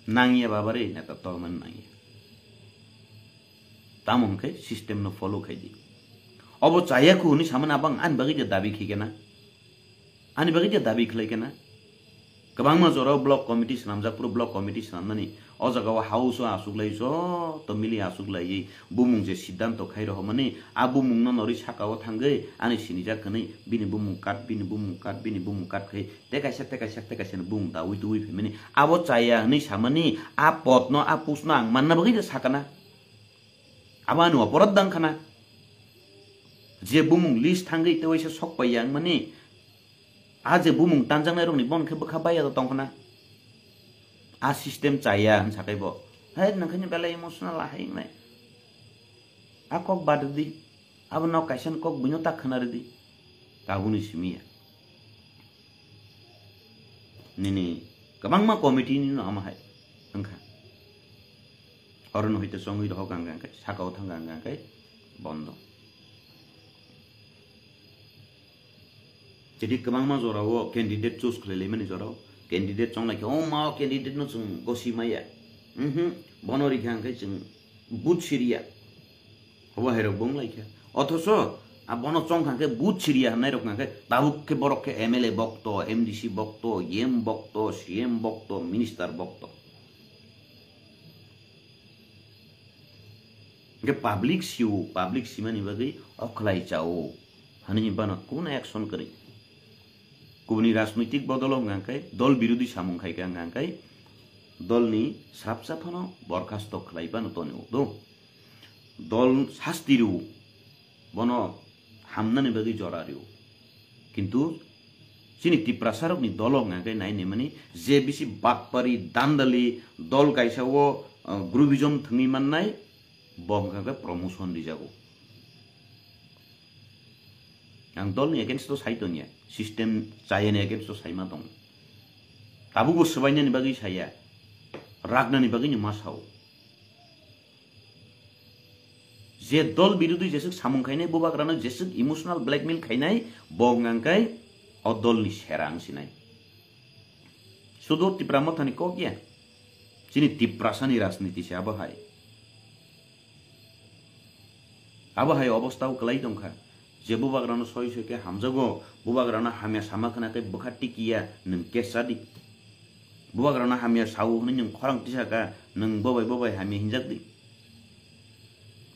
Nangya babare neta tornani nangya. Tamo hwnkhe system no follow khai di. Obo chaya khu hwnwi samani abang ani bagwi je dabi khaikhe na. Ani bagwi je dabi khlai khe na. Kwbangma jora block committee swnamjak, phuru block committee swnamnani o jaga o house o aswk lai joto mili aswk laiwi bumung je siddhanto khai rohormani, a bumung no norwi saka o thangwi ani sinijak hwnwi bini bumung kat, bini bumung kat, bini bumung kat khai tei kaisa, tei kaisa, tei kaisa ni bumung daui tubui phaimani. Abo chaya hwnwi samani, a pot no, a pus no ang manna bagwi je sakana. Abo ani oporad dang khana. Je bumung list thangwi tei waisa sok pai yang mani, a je bumung tanjaknai rokni bon khe bwkha baiya tong khana. A system chaya hwn sakai bo. Hai nang khani belai emotional ahai nai. A kok bad di. Abo nok kaisa ni kok buino tak khana ridi. Tabuni simiya. Nini kwbangma committee ni no ama hai wngkha. Oro no hoi te chongwi rohok ang khe, saka o thang ang khe bondo. Jadi kwbangma jora o candidate choose khlai laimani jora o candidate chonglai khe, o ma o candidate no chwng gosi maya. Mhm, bono rikha ang khe chwng vote siriya. Obo hai rok bo wng lai kha. Othoso a bono chong kha khe vote siriya hwnai rok kha khe tabuk khe borok khe M L A bokto, M D C bokto, E M bokto, C M bokto, minister bokto. Hingke public sio, public simani bagwi okhlai chao. Hani himba no kuno action kwrwi. Kubuni rajnoitik bodol wngkha khe dol birodhi samung khai khe wngkha khe dolni srapsa phano borkhasto khlai bano toni o do. Dol sasti rw, bono hamnani bagwi jora rw. Kintu chini Tiprasarokni dolo hwnka khe nai naimani je bisi bakpari, dandali, dol kaisa o, uh, grouphism thwngwi mannai, bo hwnka khe promotion rijago. Ang dolni against o sai tongya, system chayani against o sai ma tongo. Tabukbo swbainani bagwi saya, ragnani bagwino ma sao. Je dol birodhi jeswk samung khainai, bubagrano jeswk emotional blackmail khainai, bo hwnka khe o dolni sera wng sinai. Sudo Tipra Mothani kok ya. Chini Tiprasani rajniti se abo hai. Abo hai obostha o kwlai tongkha. Je bubagrano soi soi khe hamjago, bubagrano hamya sama khna khe bwkha tikiya, nwng case chadi. Bubagrano hamya sao hwnwi nwng khorang tisaka, nwng bobai bobai hamya hinjakdi.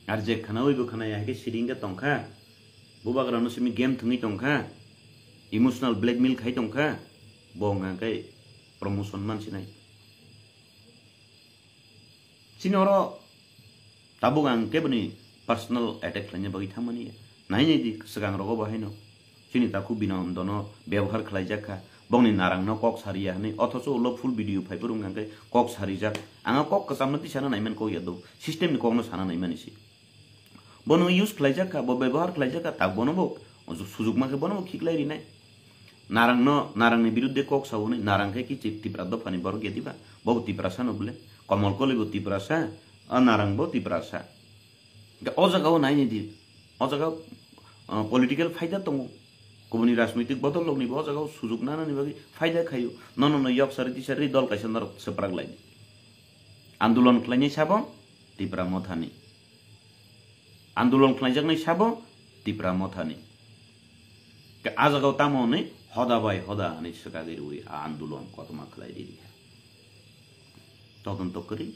Ar je khnaui bo khnaya hai khe siring khe tongkha, bubagrano simi game thwngwi tongkha, emotional blackmail khai tongkha, bo hwnka khe promotion mansinai. Chini oro tabuk ang keboni personal attack khlaina bagwi thangmani ya. Nai nai di, swkang rogo bo haino. Chini takhuk Binoy Anando no byabohar khlaijak kha. Bongni narang no kok sariya hwnwi, othocho ulo full video phaiphuru wngkha khe kok sarijak. Ang o kok kwcham no tisana naiman kok ya do, system ni kok no sana naimani se. Bono use khlaijak kha, bo bebohar khlaijak kha, tak bono bo sujukma khe bono bo khiklai rinai. Narang no, narang ni birudde kok sa hwnwi, narang khe kichi Tipra dopha ni borok ya diba? Bo bo Tiprasa no bole? Komol Koli bo Tiprasa, a narang bo Tiprasa. Hingke o jaga o naini di, o jaga o, ah, political phaida tongo. Kubuni rajnoitik bodol rok ni bo o jaga o sujuk nanani bagwi phaida khaio. Nono no yok sari tisari dol kaisa norok swprak lai di. Andolon khlainai sabo Tipra Mothani. Andolon khlaijaknai sabo Tipra Mothani. Ke a jaga o tamo hwnwi hoda bai hoda hwnwi swkagwi rwui a andolon kotorma khlai di rikha. Todonto kwrwi.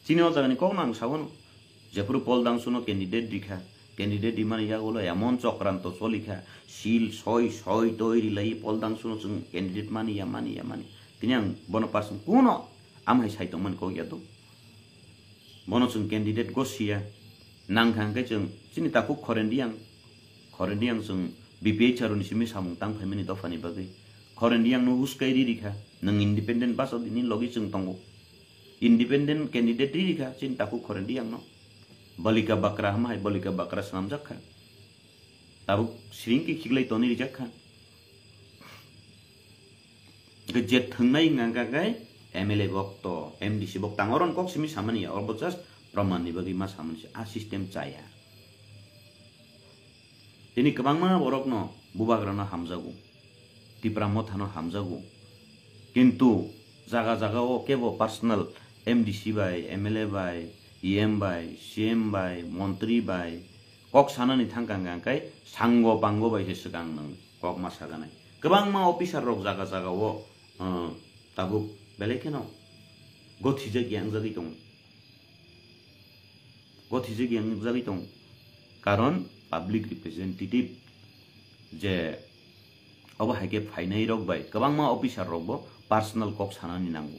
Chini o jagani kokno ang sabono. Jephuru Paul Dangsuno candidate rikha, candidate rimani yagulo emon chokranto cholikha, sil soi soi toi rilai Paul Dangsuno chwng candidate mani ya, mani ya, mani. Tini ang bono person kuno amhai sai tongmani kok ya do. Bono chwng candidate go siya. Nangkha hwnkhe chwng chini takhuk Khoren Riyang, Khoren Riyang chwng B P H R ni simi samung tang phaimani dophani bagwi. Khoren Riyang no huskai ri rikha. Nwng independent basa dini logi chwng tongo. Independent candidate ri rikha chini takhuk Khoren Riyang no. Balika Bakra hama hai Balika Bakra swnamjak kha. Tabuk siring khe khiklai toni rijak kha. Hwnkhe je thwngnai wngkha khe M L A bokto, M D C bok tang oron kok simi samani ya, obo just proman ni bagwi ma samani se, a system chaya. Tini kwbangma borokno bubagrano hamjago, Tipra Mothano hamjago, kintu jaga jaga o kebo personal M D C bai, M L A bai, E M bai, C M bai, montri bai, kok sanani thangkha hwnkha khe sango pango bai se swkang nwng kok ma saganai. Kwbangma officer rok jaga jaga o, uh, tabuk belai kheno gothijak yangjagwi tongo. Gothijak yangjagwi tongo. Karon public representative je obo hai khe phainai rok bai kwbangma officer rok bo personal kok sanani nango.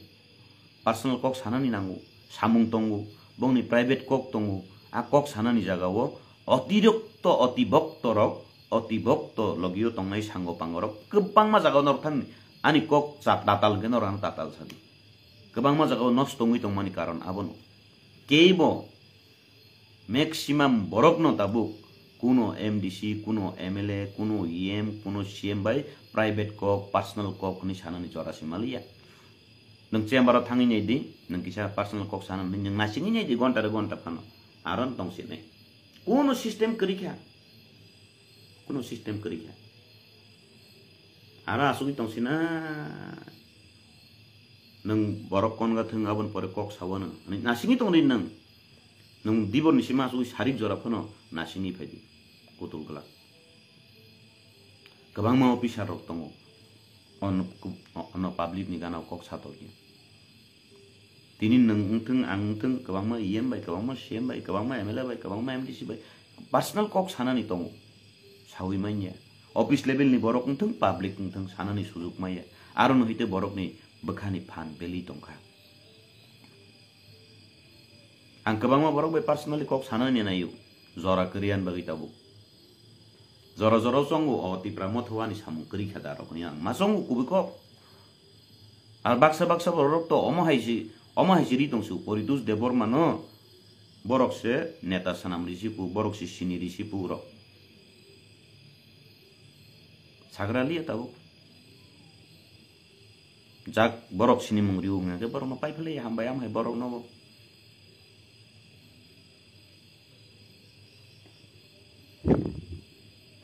Personal kok sanani nango, samung tongo, bongni private kok tongo, a kok sanani jagao otirokto, otibokto rok, otibokto logio tongnai sango pango rok kwbangma jagao norok thangni ani kok cha-, tatal hwnkhe norok ano tatal sadi. Kwbangma jagao nosto wngwi tongmani karon abono. Keibo maximum borokno tabuk kuno M D C, kuno M L A, kuno E M, kuno C M bai private kok, personal kok hwnwi sanani jora se maliya. Nwng chamber o thangwi nai di, nwng kisa personal kok sana hwnwi nwng nasingwi nai di gonta re gonta phano. Aro wng tong sinai. Kuno system kwrwi kha. Kuno system kwrwi kha. Aro asugwi tong sina. Nwng borok konga thwng aboni pore kok sawano. Ani nasingwi tong di nwng. Nwng dibor ni sima asugwi sarik jora phano nasingwi phai di. Kutul glak. Kwbangma officer rok tongo. Ono, ono public ni gana kok satok ya. Tini nwng wngthwng, ang wngthwng, kwbangma E M bai, kwbangma C M bai, kwbangma M L A bai, kwbangma M D C bai personal kok sanani tongo. Sawi manya. Office level ni borok wngthwng, public wngthwng, sanani sujuk maya. Aro no hite borok ni bwkha ni phan beli tongkha. Ang kwbangma borok bai personally kok sanani naio. Jora kwrwi ani bagwi tabuk. Jora jora o chongo o Tipra Motha o ani samung kwrwi kha da rok hwnwi ang ma chongo kubui kok. Ar baksa baksa borok to omo hai si, omo hai si ri tong su, Poritos Debbarma no borok se neta sanam risi pu, borok se sini risi pu rok. Sagra liya tabuk. Jak borok sini mung riu wngya khe borok no pai philai hambai am hai borok no.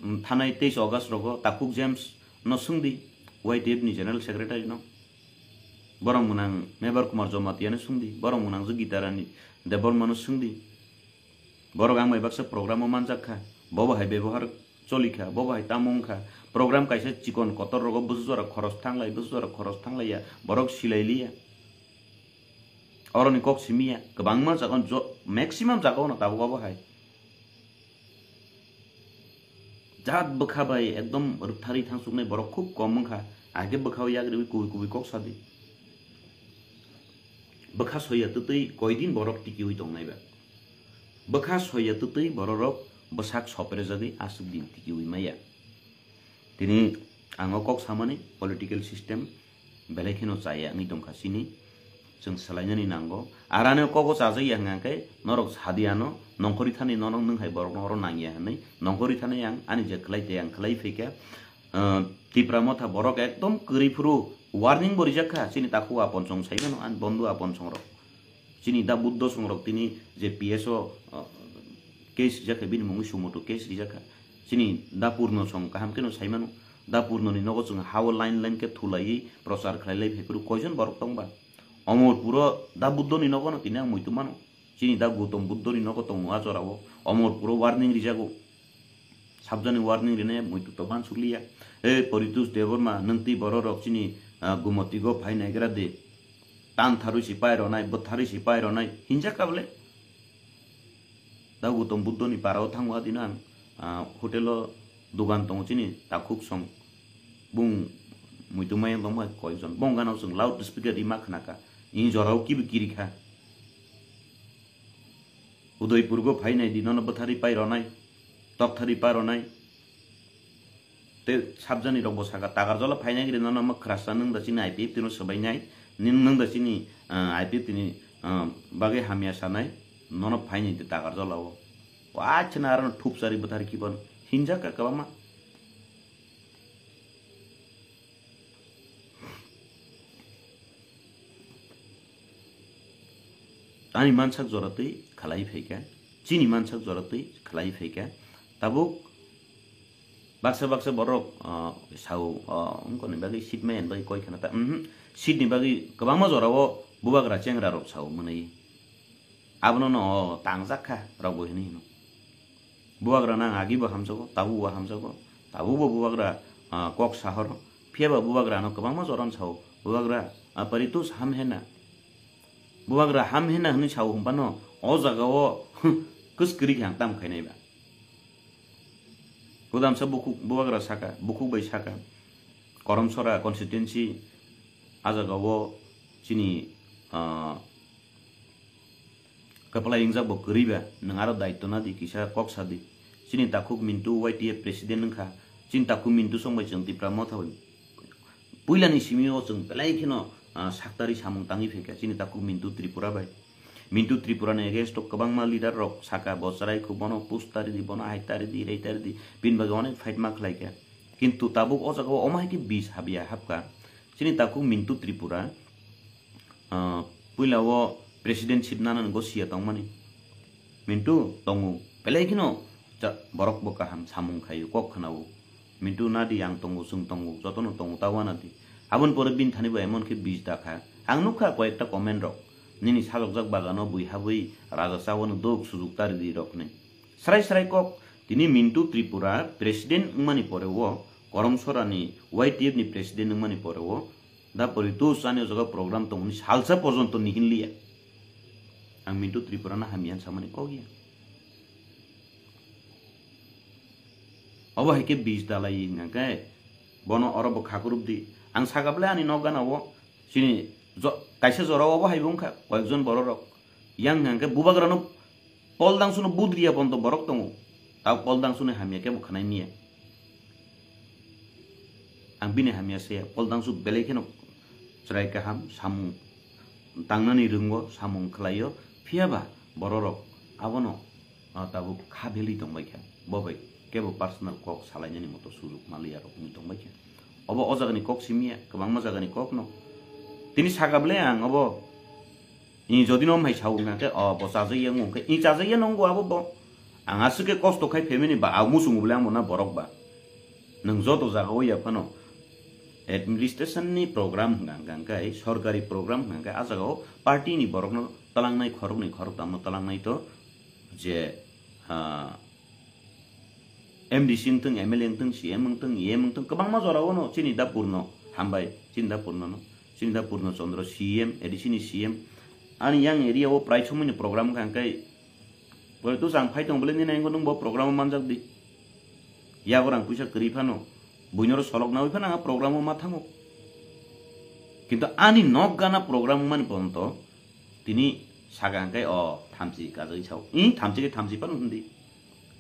Thanai teis August rogo Takhuk James no swngdi, Y T F ni General Secretary no. Borok mwnang Mebar Kumar Jamatia no swngdi, borok mwnang je Gita Rani Debbarma no swngdi. Borok ang bai baksa program o manjak kha, bobo hai bebohar choli kha, bobo hai tamo wng kha. Program kaisa chikon kotor rogo bwswk jora khoros thanglai, bwswk jora khoros thanglaiya, borok silai liya. Oroni kok simiya, kwbangma jaga o jo-, maximum jaga o no tabuk obo hai. Jat bwkha bai ekdom rwktharwi thangsuknai borok khub kom wngkha, age bwkha o yak riwi kubui kubui kok sadi. Bwkha soya twtwi koidin borok tikiwi tongnai ba. Bwkha soya twtwi bororok bwsak soprejagwi aswk din tikiwi maya. Tini Ang o kok samani political system belai kheno chaya wngwi tongkha chini. Chwng swlainani nango. Arani o kogo chajak ya hwnkha khe norok sadi ano nongkhorwi thani nono nwng hai borok no oro nang ya hwnwi nongkhorwi thani ang ani je khlai tei ang khlai phaikha. Ah, Tipra Motha borok ekdom kwrwi phuru warning bo rijak kha chini takhuk apon chong sai mano ani bondhu apon chong rok. Chini da Buddho songrok tini je P S o, ah, case rijak kha, bini mungwi sumoto case rijak kha. Chini da Purno song kaham kheno sai mano. Da Purno ni nogo chwng ha-o line line khe thulaiwi prochar khlai lai phai phuru koijon borok tong ba? Omorpuro da Buddho ni nogo no tini ang muitu mano. Chini da Gautam Buddho ni nogo tongo a jora o. Omorpuro warning rijago. Sabjani warning rine muitu to mansukliya. E Paritosh Debbarma, nwng twi borok rok chini, ah, Gumoti go phai naigra de. Tan tharwi si pai ronai, bwtharwi si pai ronai, hinjak ka bole. Da Gautam Buddho ni para o thango adino ang, ah, hotel o dogan tongo chini takhuk song. Bung muitu mayang tongma koijon. Bong gana o chwng loud speaker rima khna kha. Ini jora o kibi kiri kha. Udaipur go phai nai di, nono bwtharwi pai ronai, tokthari pai ronai. Tei sabjani rok bo saka, Takarjala phainai gri nono ma khwrasa nwng da chini I P F T no swbainai, nwng da chini, ah, I P F T ni, ah, bagwi hamya sanai, nono phainai di Takarjala o. Wachana arano thupsari bwthar kiban hinjak ka kwbangma. Ani mansak jora twi khalai phaikha, chini mansak jora twi khalai phaikha. Tabuk baksa baksa borok, ah, sao, ah, wngkoni bagwi seat maya ni bagwi koi khana ta, mhm, seat ni bagwi kwbangma jora o bubagra chengra rok sao mwnwi. Abono no tangjak kha rok bo hinwi hino. Bubagra nang agi bo hamjago, tabuk bo hamjago, tabuk bo bubagra, ah, kok sahoro. Phiya ba bubagra no kwbangma joran sao, bubagra, ah, Paritosh ham hena. Bubagra ham hena hwnwi sao hwnba no o jaga o kwskwrwi khe ang tam khainai ba. Kodamsa bukhuk bubagra saka, bukhuk bai saka, Koromsora constituency a jaga o chini, ah, Kwplai wngjak bo kwrwi ba, nwng aro daityo na di, kisa kok sa di. Chini takhuk Mintu Y T F president wngkha, chini takhuk Mintu song bai chwng Tipra Motha bai puilani simi o chwng belai kheno, ah, saktari samung tangwi phaikha chini takhuk Mintu Tripura bai. Mintu Tripura ni against o kwbangma leader rok saka bo chwrai khu bono push tari di, bono hai tari di, rei tari di, bini bagwi onek fight ma khlai kha. Kintu tabuk o jaga o omo hai khe bis habya hapkha. Chini takhuk Mintu Tripura, ah, puila o president ship nana ni gosia tongmani. Mintu tongo, belai kheno cha-, borok bo kaham samung khaio, kok khwnao. Mintu nadi ang tongo, chwng tongo, jotono tongo, ta uanadi. Aboni pore bini thani bo emon khe bis dakha. Ang nukha koyekta comment rok. Nini sajokjak bagano bui habwi raja chawano dok sujuk tari di rok hinwi. Srai srai kok, tini Mintu Tripura president wngmani pore o, Koromsora ni Y T F ni president wngmani pore o, da Paritosh ani o jaga program tongmani salsa porjonto nihinliya. Ang Mintu Tripura no hamya samani kok ya. Obo hai khe bis dalai hingka khe, bono oro bo khakurup di. Ang saka bwle ani nok gana o, chini jo-, kaisa jora o bo hai bo wngkha, koyekjon borok rok. Yang hingka khe bubagra no Pol dangsuno budriya bondo borok tongo. Tao pol dangsuno hamya kebo khanai miya. Ang bini hamya saya, pol dangsu belai kheno chwrai kaham, samung tangnani rwngo, samung khlaio, phiyaba bororok abono, ah, tabuk kha beli tongbaikha. Bo bai kebo personal kok salainani moto sujuk maliya rok wngwi tongbaikha. Obo o jagani kok simiya, kwbangma jagani kokno. Tini saka bwle ang obo Ni jodi no hai sao wngkha khe, o bo chajak ya wngkha, i chajak ya nongo abo bo. Ang aswk khe kosto khai family ba, ang muchungo bole amo na borok ba. Nwng joto jaga o ya phano administration ni program hwnka hwnka khe, sorkari program hwnka khe, a jaga o party ni borok no twlangnai, khoroknwi khoroktham no twlangnai to je, ah, M D C wngthung, M L A wngthung, C M wngthung, E M wngthung, kwbangma jora o no chini da Purno hambai, chini da Purno no, chini da Purno Chandra C M, A D C ni C M. Ani yang area o prai somoi ni program wngkha hwnkhe, pore tu chang phai tong bole nini ang bo program o manjak di. Yago rang puisa kwrwi phano, buino ro solok nawi phano ang program o ma thango. Kintu ani nok gana program wngmani ponto, tini saka hwnkhe o thamchi kajagwi sao. Ih, thamchi khe thamchi phano hwn di.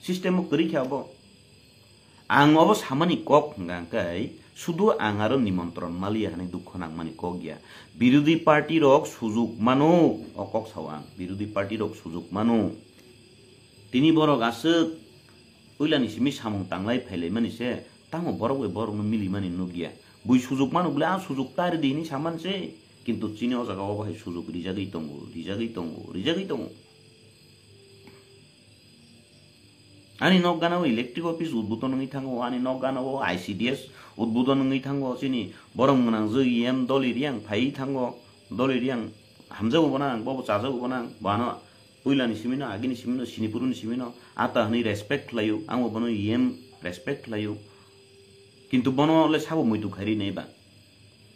System o kwrwi khe abo. Ang obo samani kok hwnka hwnkhe Sudu ang aro nimontron maliya hani dukho nangmani kok ya. Birodhi party rok sujuk mano, o kok sao ang. Birodhi party rok sujuk mano. Tini borok aswk puilani simi samung tanglai phailaimani se, tamo borok bai borokno milimani nukya. Bui sujuk mano bwle, a sujuk ta ridi hini saman se. Kintu chini o jaga o bahai sujuk rijagwi tongo, rijagwi tongo, rijagwi tongo. Ani nok gana o electric office udbodon wngwi thango, ani nok gana o I C D S udbodon wngwi thango, chini borom gwnang jwk E M Doli Riang phaiwi thango, Doli Riang hamjago bono ang, bobo chajago bono ang, bono puilani simino, agini simino, sinipuruni simino, ata hwnwi respect khlaio, angbo bono E M respect khlaio, kintu bono le sabo muitu khairi nai ba.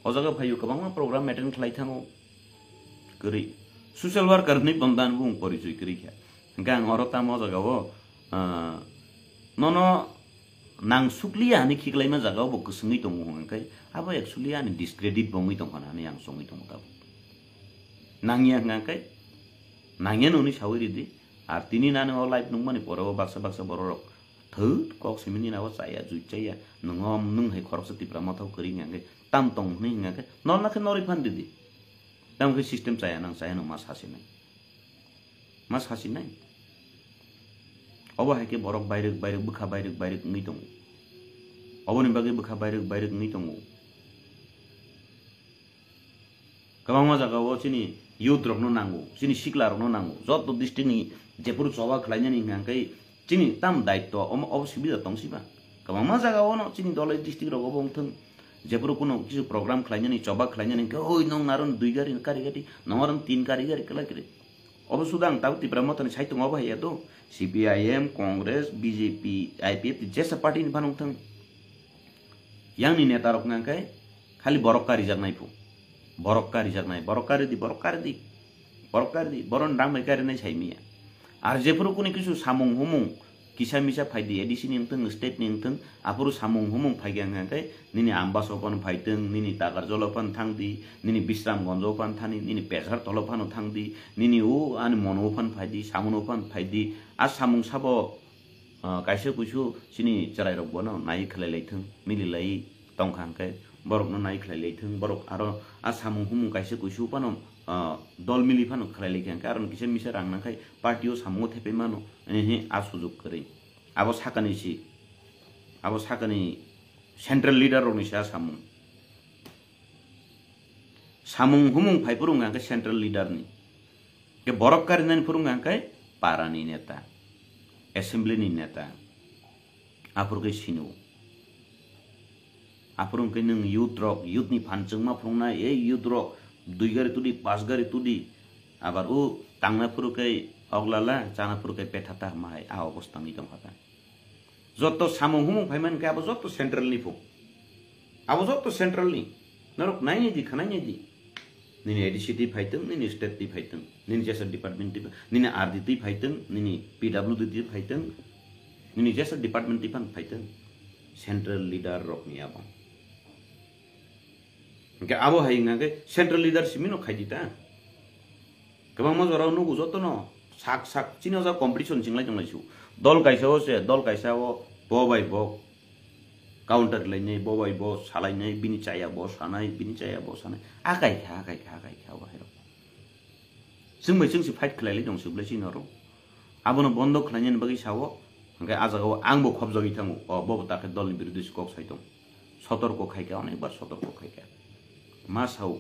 O jaga phaio kwbangma program attend khlai thango. Kwrwi. Social worker hinwi bondani bung porichoi kwrwi kha. Hwnkhe ang oro tamo o jaga o, ah, nono nang sukliya hinwi khiklaima jaga o bo kwswngwi tongo hwnkhe abo actually ani discredit bo wngwi tongkha hinwi ang chongwi tongo tabuk. Nangya hwnkhe nangya noni sawi ridi. Ar tini nani o live nukmani pore o baksa baksa borok rok thwt kok simi nini abo chaya jui chaya. Nwngo nwng hai khoroksa Tipra Motha o kwrwi hwnkhe tam tong hinwi hwnkhe norna khe norwi phan ridi. Tamo khe system chaya nang chaya no ma sasinai. Ma sasinai. Obo hai khe borok bairwk bairwk bwkha bairwk bairwk wngwi tongo. Oboni bagwi bwkha bairwk bairwk wngwi tongo. Kwbangma jaga o chini youth rokno nango, chini sikla rokno nango. Joto district ni jephuru choba khlainani hwnkha khe chini tam daityo omo obo sibida tong siba. Kwbangma jaga o no chini Dhalai district rogo bo wngthwng. Jephuru kuno kisu program khlainani, choba khlainani hwnkhe, "Oi, nwng naron dui gari kari gari, nwng aron tin gari gari kwlai kwrwi." Obo suda ang tabuk Tipra Mothani saitung obo hai ya do. C P I M, Congress, B J P, I P F T jesa party ni phano wngthwng. Yang ni neta rok hwnkha khe khali borok karijaknai phu. Borok karijaknai, borok kari di, borok kari di. Borok kari di, borok ni rang bai kari nai sai miya. Ar jephuru kuni kisu samung humung kisa misa phai di, A D C ni wngthwng, state ni wngthwng, aphuru samung humung phai khe hwnkha khe nini Ambasa o phano phai thwng, nini Takarjala o phano thang di, nini Bisramganj o phano thani, nini Pesartala o phano thang di, nini o ani Mono o phano phai di, Samono o phano phai di. A samung sabo, ah, kaisa kuisu chini chwrai rok bono nai khlai lai thwng, mili lai tong kha hwnkhe borok no nai khlai lai thwng, borok aro a samung humung kaisa kuisu phano, ah, dol mili phano khlai lai kha hwnkhe aro kisa misa rang nang khai party o samung o thepai mano, ehe, a sujuk kwrwi. Abo sakani si, abo sakani central leader rokni se a samung. Samung humung phai phuru hwnkha khe central leader ni. Khe borok karinani phuru hwnkha khe para ni neta, assembly ni neta. Aphuru khe sino. Aphuru hwnkhe nwng youth rok, youth ni phan chwngma phunuknai, ei youth rok dui gari tudi, pas gari tudi. Abar o tangna phuru khe oglala, chana phuru khe pethata hwnma hai, a obostha wngwi tongkha ta. Joto samung humung phaimani khe abo joto central ni phu. Abo joto central ni. Norok nainai di, khwnainai di. Nini A D C twi phaitwng, nini state twi phaitwng, nini jesa department twi, nini R D twi phaitwng, nini P W D twi phaitwng, nini jesa department twi phan phaitwng. Central leader rokni abo. Hwnkhe abo hai wngkha khe central leader simi no khai di ta. Kwbangma jorao nugo jotono sak sak chini o jaga competition chinglai tonglai su. Dol kaisa o se, dol kaisa o bo bai bo counter lainai, bo bai bo salainai, bini chaya bo sanai, bini chaya bo sanai. Akai kha, akai kha, akai kha, o hai rok. Chwng bai chwng se fight khlai lai tong se bwlai chini oro. Abono bondo khlainani bagwi sao, hwnkhe a jaga o ang bo khopjagwi thango. O bo bo ta khe dol ni birodhi se kok sai tong. Sotorko khai kha, onek bar sotorko khai kha. Ma sao.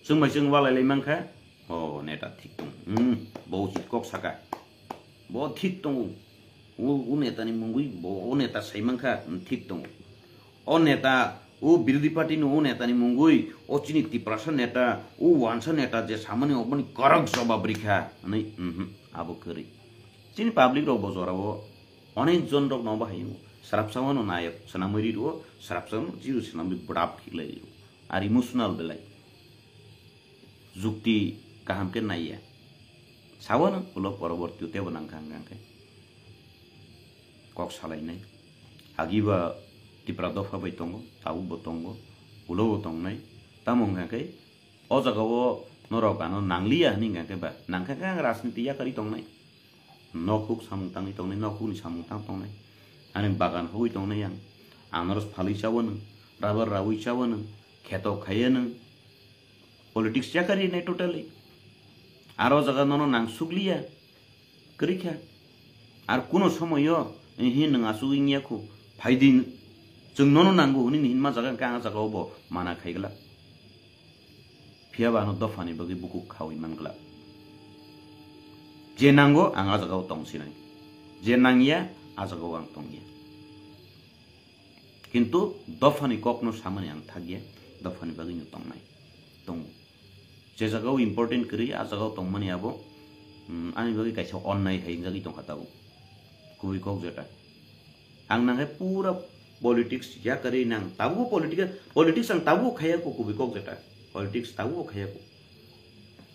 Chwng bai chwng walai lai mankha, o neta thik tong, hmm, bo uchi kok saka, bo thik tongo, o, o neta ni mungwi bo o neta sai mankha, hmm, thik tongo, o neta, o birodhi party ni o neta ni mungwi, o chini Tiprasa neta, o wansa neta je samani oboni kwrak jobab rikha, hwnwi, mhm, abo kwrwi. Chini public rok bo jora o onek jon rok no bahai o, swrapsa wano nayok swnamwi ri o, swrapsa wano jiru swnamwi bwdap khiklai ri o. Ar emotional belai. Jukti kaham khe naiya. Sawano ulo poroborti o tebo nangkha hwnkha khe. Kok salainai. Agiba Tipra dopha bai tongo, tabukbo tongo, ulobo tongnai. Tamo hwnkha khe o jaga o norok ano nangliya hwnwi hwnkha khe ba, nangkha khe ang rajniti yakarwi tongnai. Nok huk samung tangwi tongnai, nok hukni samung tang tongnai. Ani bagan hogwi tongnai ang. Anaros phalwi chawanw, rubber rawi chawanw, kheto khaiyanw. Politics chakari nai totally. Aro jaga nono nang sukliya. Kwrwi kha. Ar kuno somoyo, ehe, nwng asugwi wngya khu. Phaidi, chwng nono nango hwnwi hinma jaga hwnkhe ang ah jaga o bo mana khaigwlak. Phiya ba ano dophani bagwi bukhuk khawi man glak. Je nango, ang ah jaga o tong sinai. Je nangya, ah jaga o ang tongya. Kintu dophani kokno samani ang thakya, dophani bagwino tongnai. Tongo. Je jaga o important kwrwi, ah jaga o tongmani abo, mm, ani bagwi kaisa onnai hai wngjagwi tongkha tabuk. Kubui kok jeta. Ang nangkhe pura politics yakarwi nang. Tabuk political, politics ang tabuk khaiya ko kubui kok jeta. Politics tabuk khaiya ko.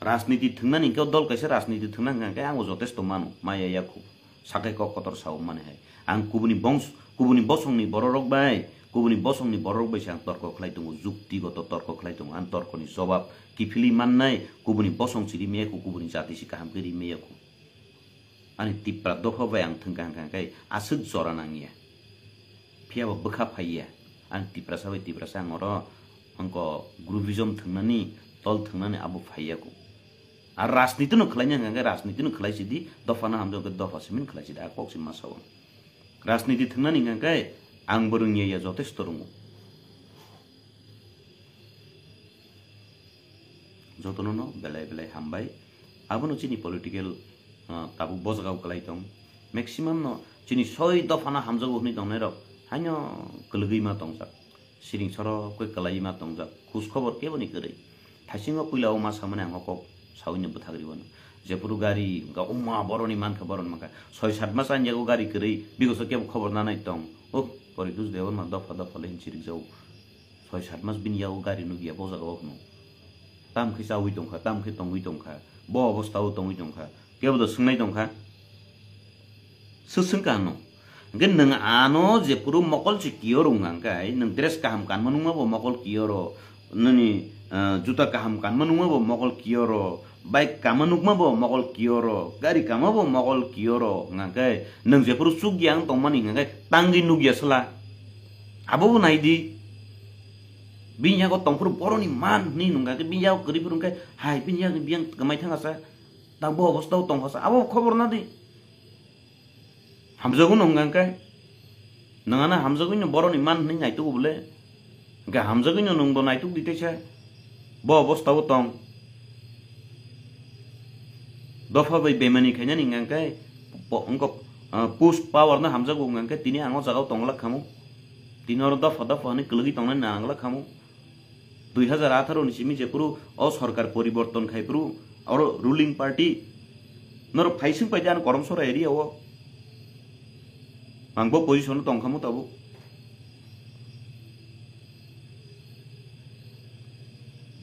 Rajniti thwngnani hwnkhe dol kaisa rajniti thwngna hwnkha hwnkhe ang bo jotesto mano, maya yakho. Sakai kok kotor sao mani hai. Ang kubuni bongs-, kubuni bosongni bororok bai, kubuni bosongni bororok bai se ang torko khlai tongo, juktigoto torko khlai tongo. Ang torkoni jobab kiphilwi mannai, kubuni bosong si rimaya ko, kubuni jati si kaham khe rimaya ko. Ani Tipra dopha bai ang thwngkha hwnkha khe aswk jora nangya. Phiya bo bwkha phaiya. Ang Tiprasa bai Tiprasa ang oro angko groupism thwngnani, tol thwngnani abo phaiya ko. Ar rajniti no khlaina hwnkha khe rajniti no khlai sidi, dopha no hamjak khe dopha simin khlai sidi, a kok si ma sao. Rajniti thwngnani hwnkha khe ang bo rwngya ya, jotesto rwngo. Jotono no belai belai hambai. Abono chini political, ah, tabuk bojagao kwlai tong. Maximum no chini soi dopha no hamjago hwnwi tongnai rok haino kwlwgwi ma tongjak. Siring soro koi kwlai ma tongjak. Khus khobor kebo ni kwrwi. Thaisingo puila o ma samani ang o kok sawi no bwthak riwano. Jephuru gari hwnkha, o ma boroni mankha, boroni mankha. Soi sat mas ani yago gari kwrwi, bigoso kebo khobor nanai tong. Oh, pori dus dewan ma dopha dopha le hinchi rijao. Soi sat mas bini yago gari nukya bo jaga o hwno. Tam khe chawi tongkha, tam khe tongwi tongkha, bo obostha o tongwi tongkha, kebo do swngnai tongkha? Sw swngkha ano. Hwnkhe nwng ano jephuru mokol se kiyo rwng hwnkhe, nwng dress kaham kanma nukma bo mokol kiyo ro, nini, ah, juta kaham kanma nukma bo mokol kiyo ro, bike kama nukma bo mokol kiyo ro, gari kama bo mokol kiyo ro hwnkhe, nwng jephuru chukya wng tongmani hwnkhe tangwi nukya sla. Abo bo nai di. Bini yago tongphuru boroni man hwnwi nungkha khe, bini yago kwrwi phuru hwnkhe, hai, bini yagni biyang kwmai thangasa, tang bo obostha o tongkhasa, abo khobor na di. Hamjago nung hwnkha khe, nangano hamjagwino boroni man hwnwi naitugo bole. Hwnkhe hamjagwino nungbo naituk di teisa, bo obostha o tong. Dopha bai bemani khainani hwnkha khe, po-, wngkok, ah, push power no hamjago hwnkha khe, tini ang o jaga o tongglak khamu. Tini oro dopha dopha hwnwi kwlwgwi tongnani nangla khamu. Dui hazar atharo ni simi jephuru o sorkar poriborton khai phuru oro ruling party norok phaising pai de ano Karamsora area o. Ang bo position o tong khamu tabuk.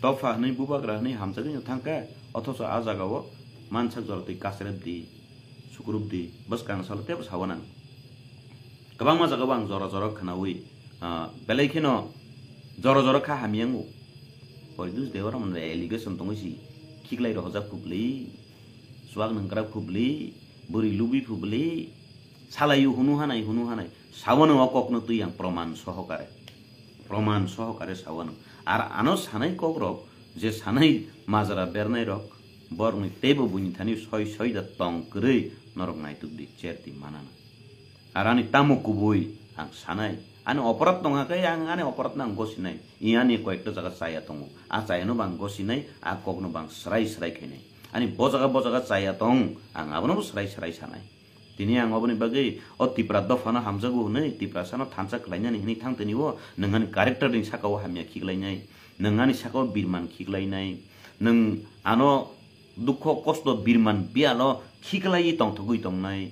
Dopha hwnwi bubagra hwnwi hamjagwino thangkha, othocho a jagao mansak jora twi kasrep di. Sukrubdi, bwskang salo tebo sawa nang. Kwbangma jagao ang jora jora khwnawi, ah, belai kheno jora jora kha hamya wngo. Poridush Debbarma allegation tongwi si khiklai rohorjak phubli, chuak nangkrak phubli, bwrwi lubi phubli, salaio hunu hanai, hunu hanai. Sawano o kokno twi ang proman sohokare. Proman sohokare sawano. Ar ano sanai kokrok, je sanai majra bernairok, borokni teibo buini thani soi soi da tong kwrwi norok naituk di, cher di manana. Ar ani tamo kubui ang sanai, ani oporad tongkha khe ang ani oporad no ang gosinai. I ani koyekta jaga chaya tongo, a chayano bo ang gosinai, a kokno bo ang srai srai khainai. Ani bo jaga bo jaga chaya tong, ang abono bo srai srai sanai. Tini ang oboni bagwi o Tipra dophano hamjago hwnwi, Tiprasano thansa khlainani hwnwi thang tini o, nwng ani character ni saka o hamya khiklainai, nwng ani saka o birman khiklainai, nwng ano dukho kosto birman biyalo khiklaiwi tongthogwi tongnai.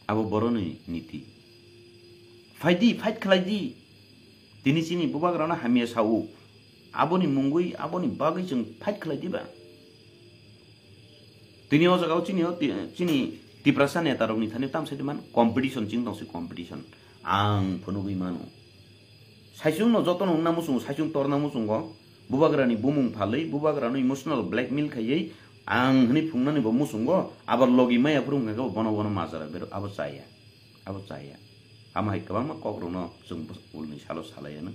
Abo boroni niti. Phaidi, fight khlaidi. Tini chini bubagrano hamya sao. Aboni mungwi, aboni bagwi chwng fight khlai diba? Tini o jaga o chini o ti-, chini Tiprasa neta rokni thani tamsai di man competition ching tongsi competition. Ang phunugwi mano. Saichung no joto no wngna muchungo, saichung torna muchungo. Bubagrani bumung phalwi, bubagrano emotional blackmail khaiwi ang hwnwi phungnani bo muchungo. Abar logi maya phuru wngkha khe bono bono majra bero abo chaya. Abo chaya. Amo hai kwbangma kokrokno chwng bw-, ulni salo salai anw.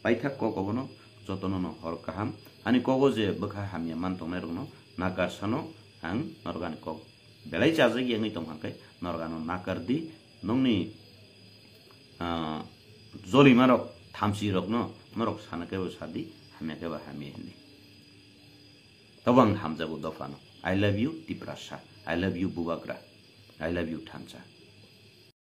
Paithak kok obono jotono no hor kaham. Ani kogo je bwkha hamya man tongnai rokno nakar sano ang norok ani kok belai chajak yangwi tong kha khe norok ano nakar di. Nokni, ah, jolima rok thamchi rokno norok sana khe bo sadi, hamya khe bo hamya hindi. Tobang hamjago dophano. I love you Tiprasa. I love you Bubagra. I love you Thansa.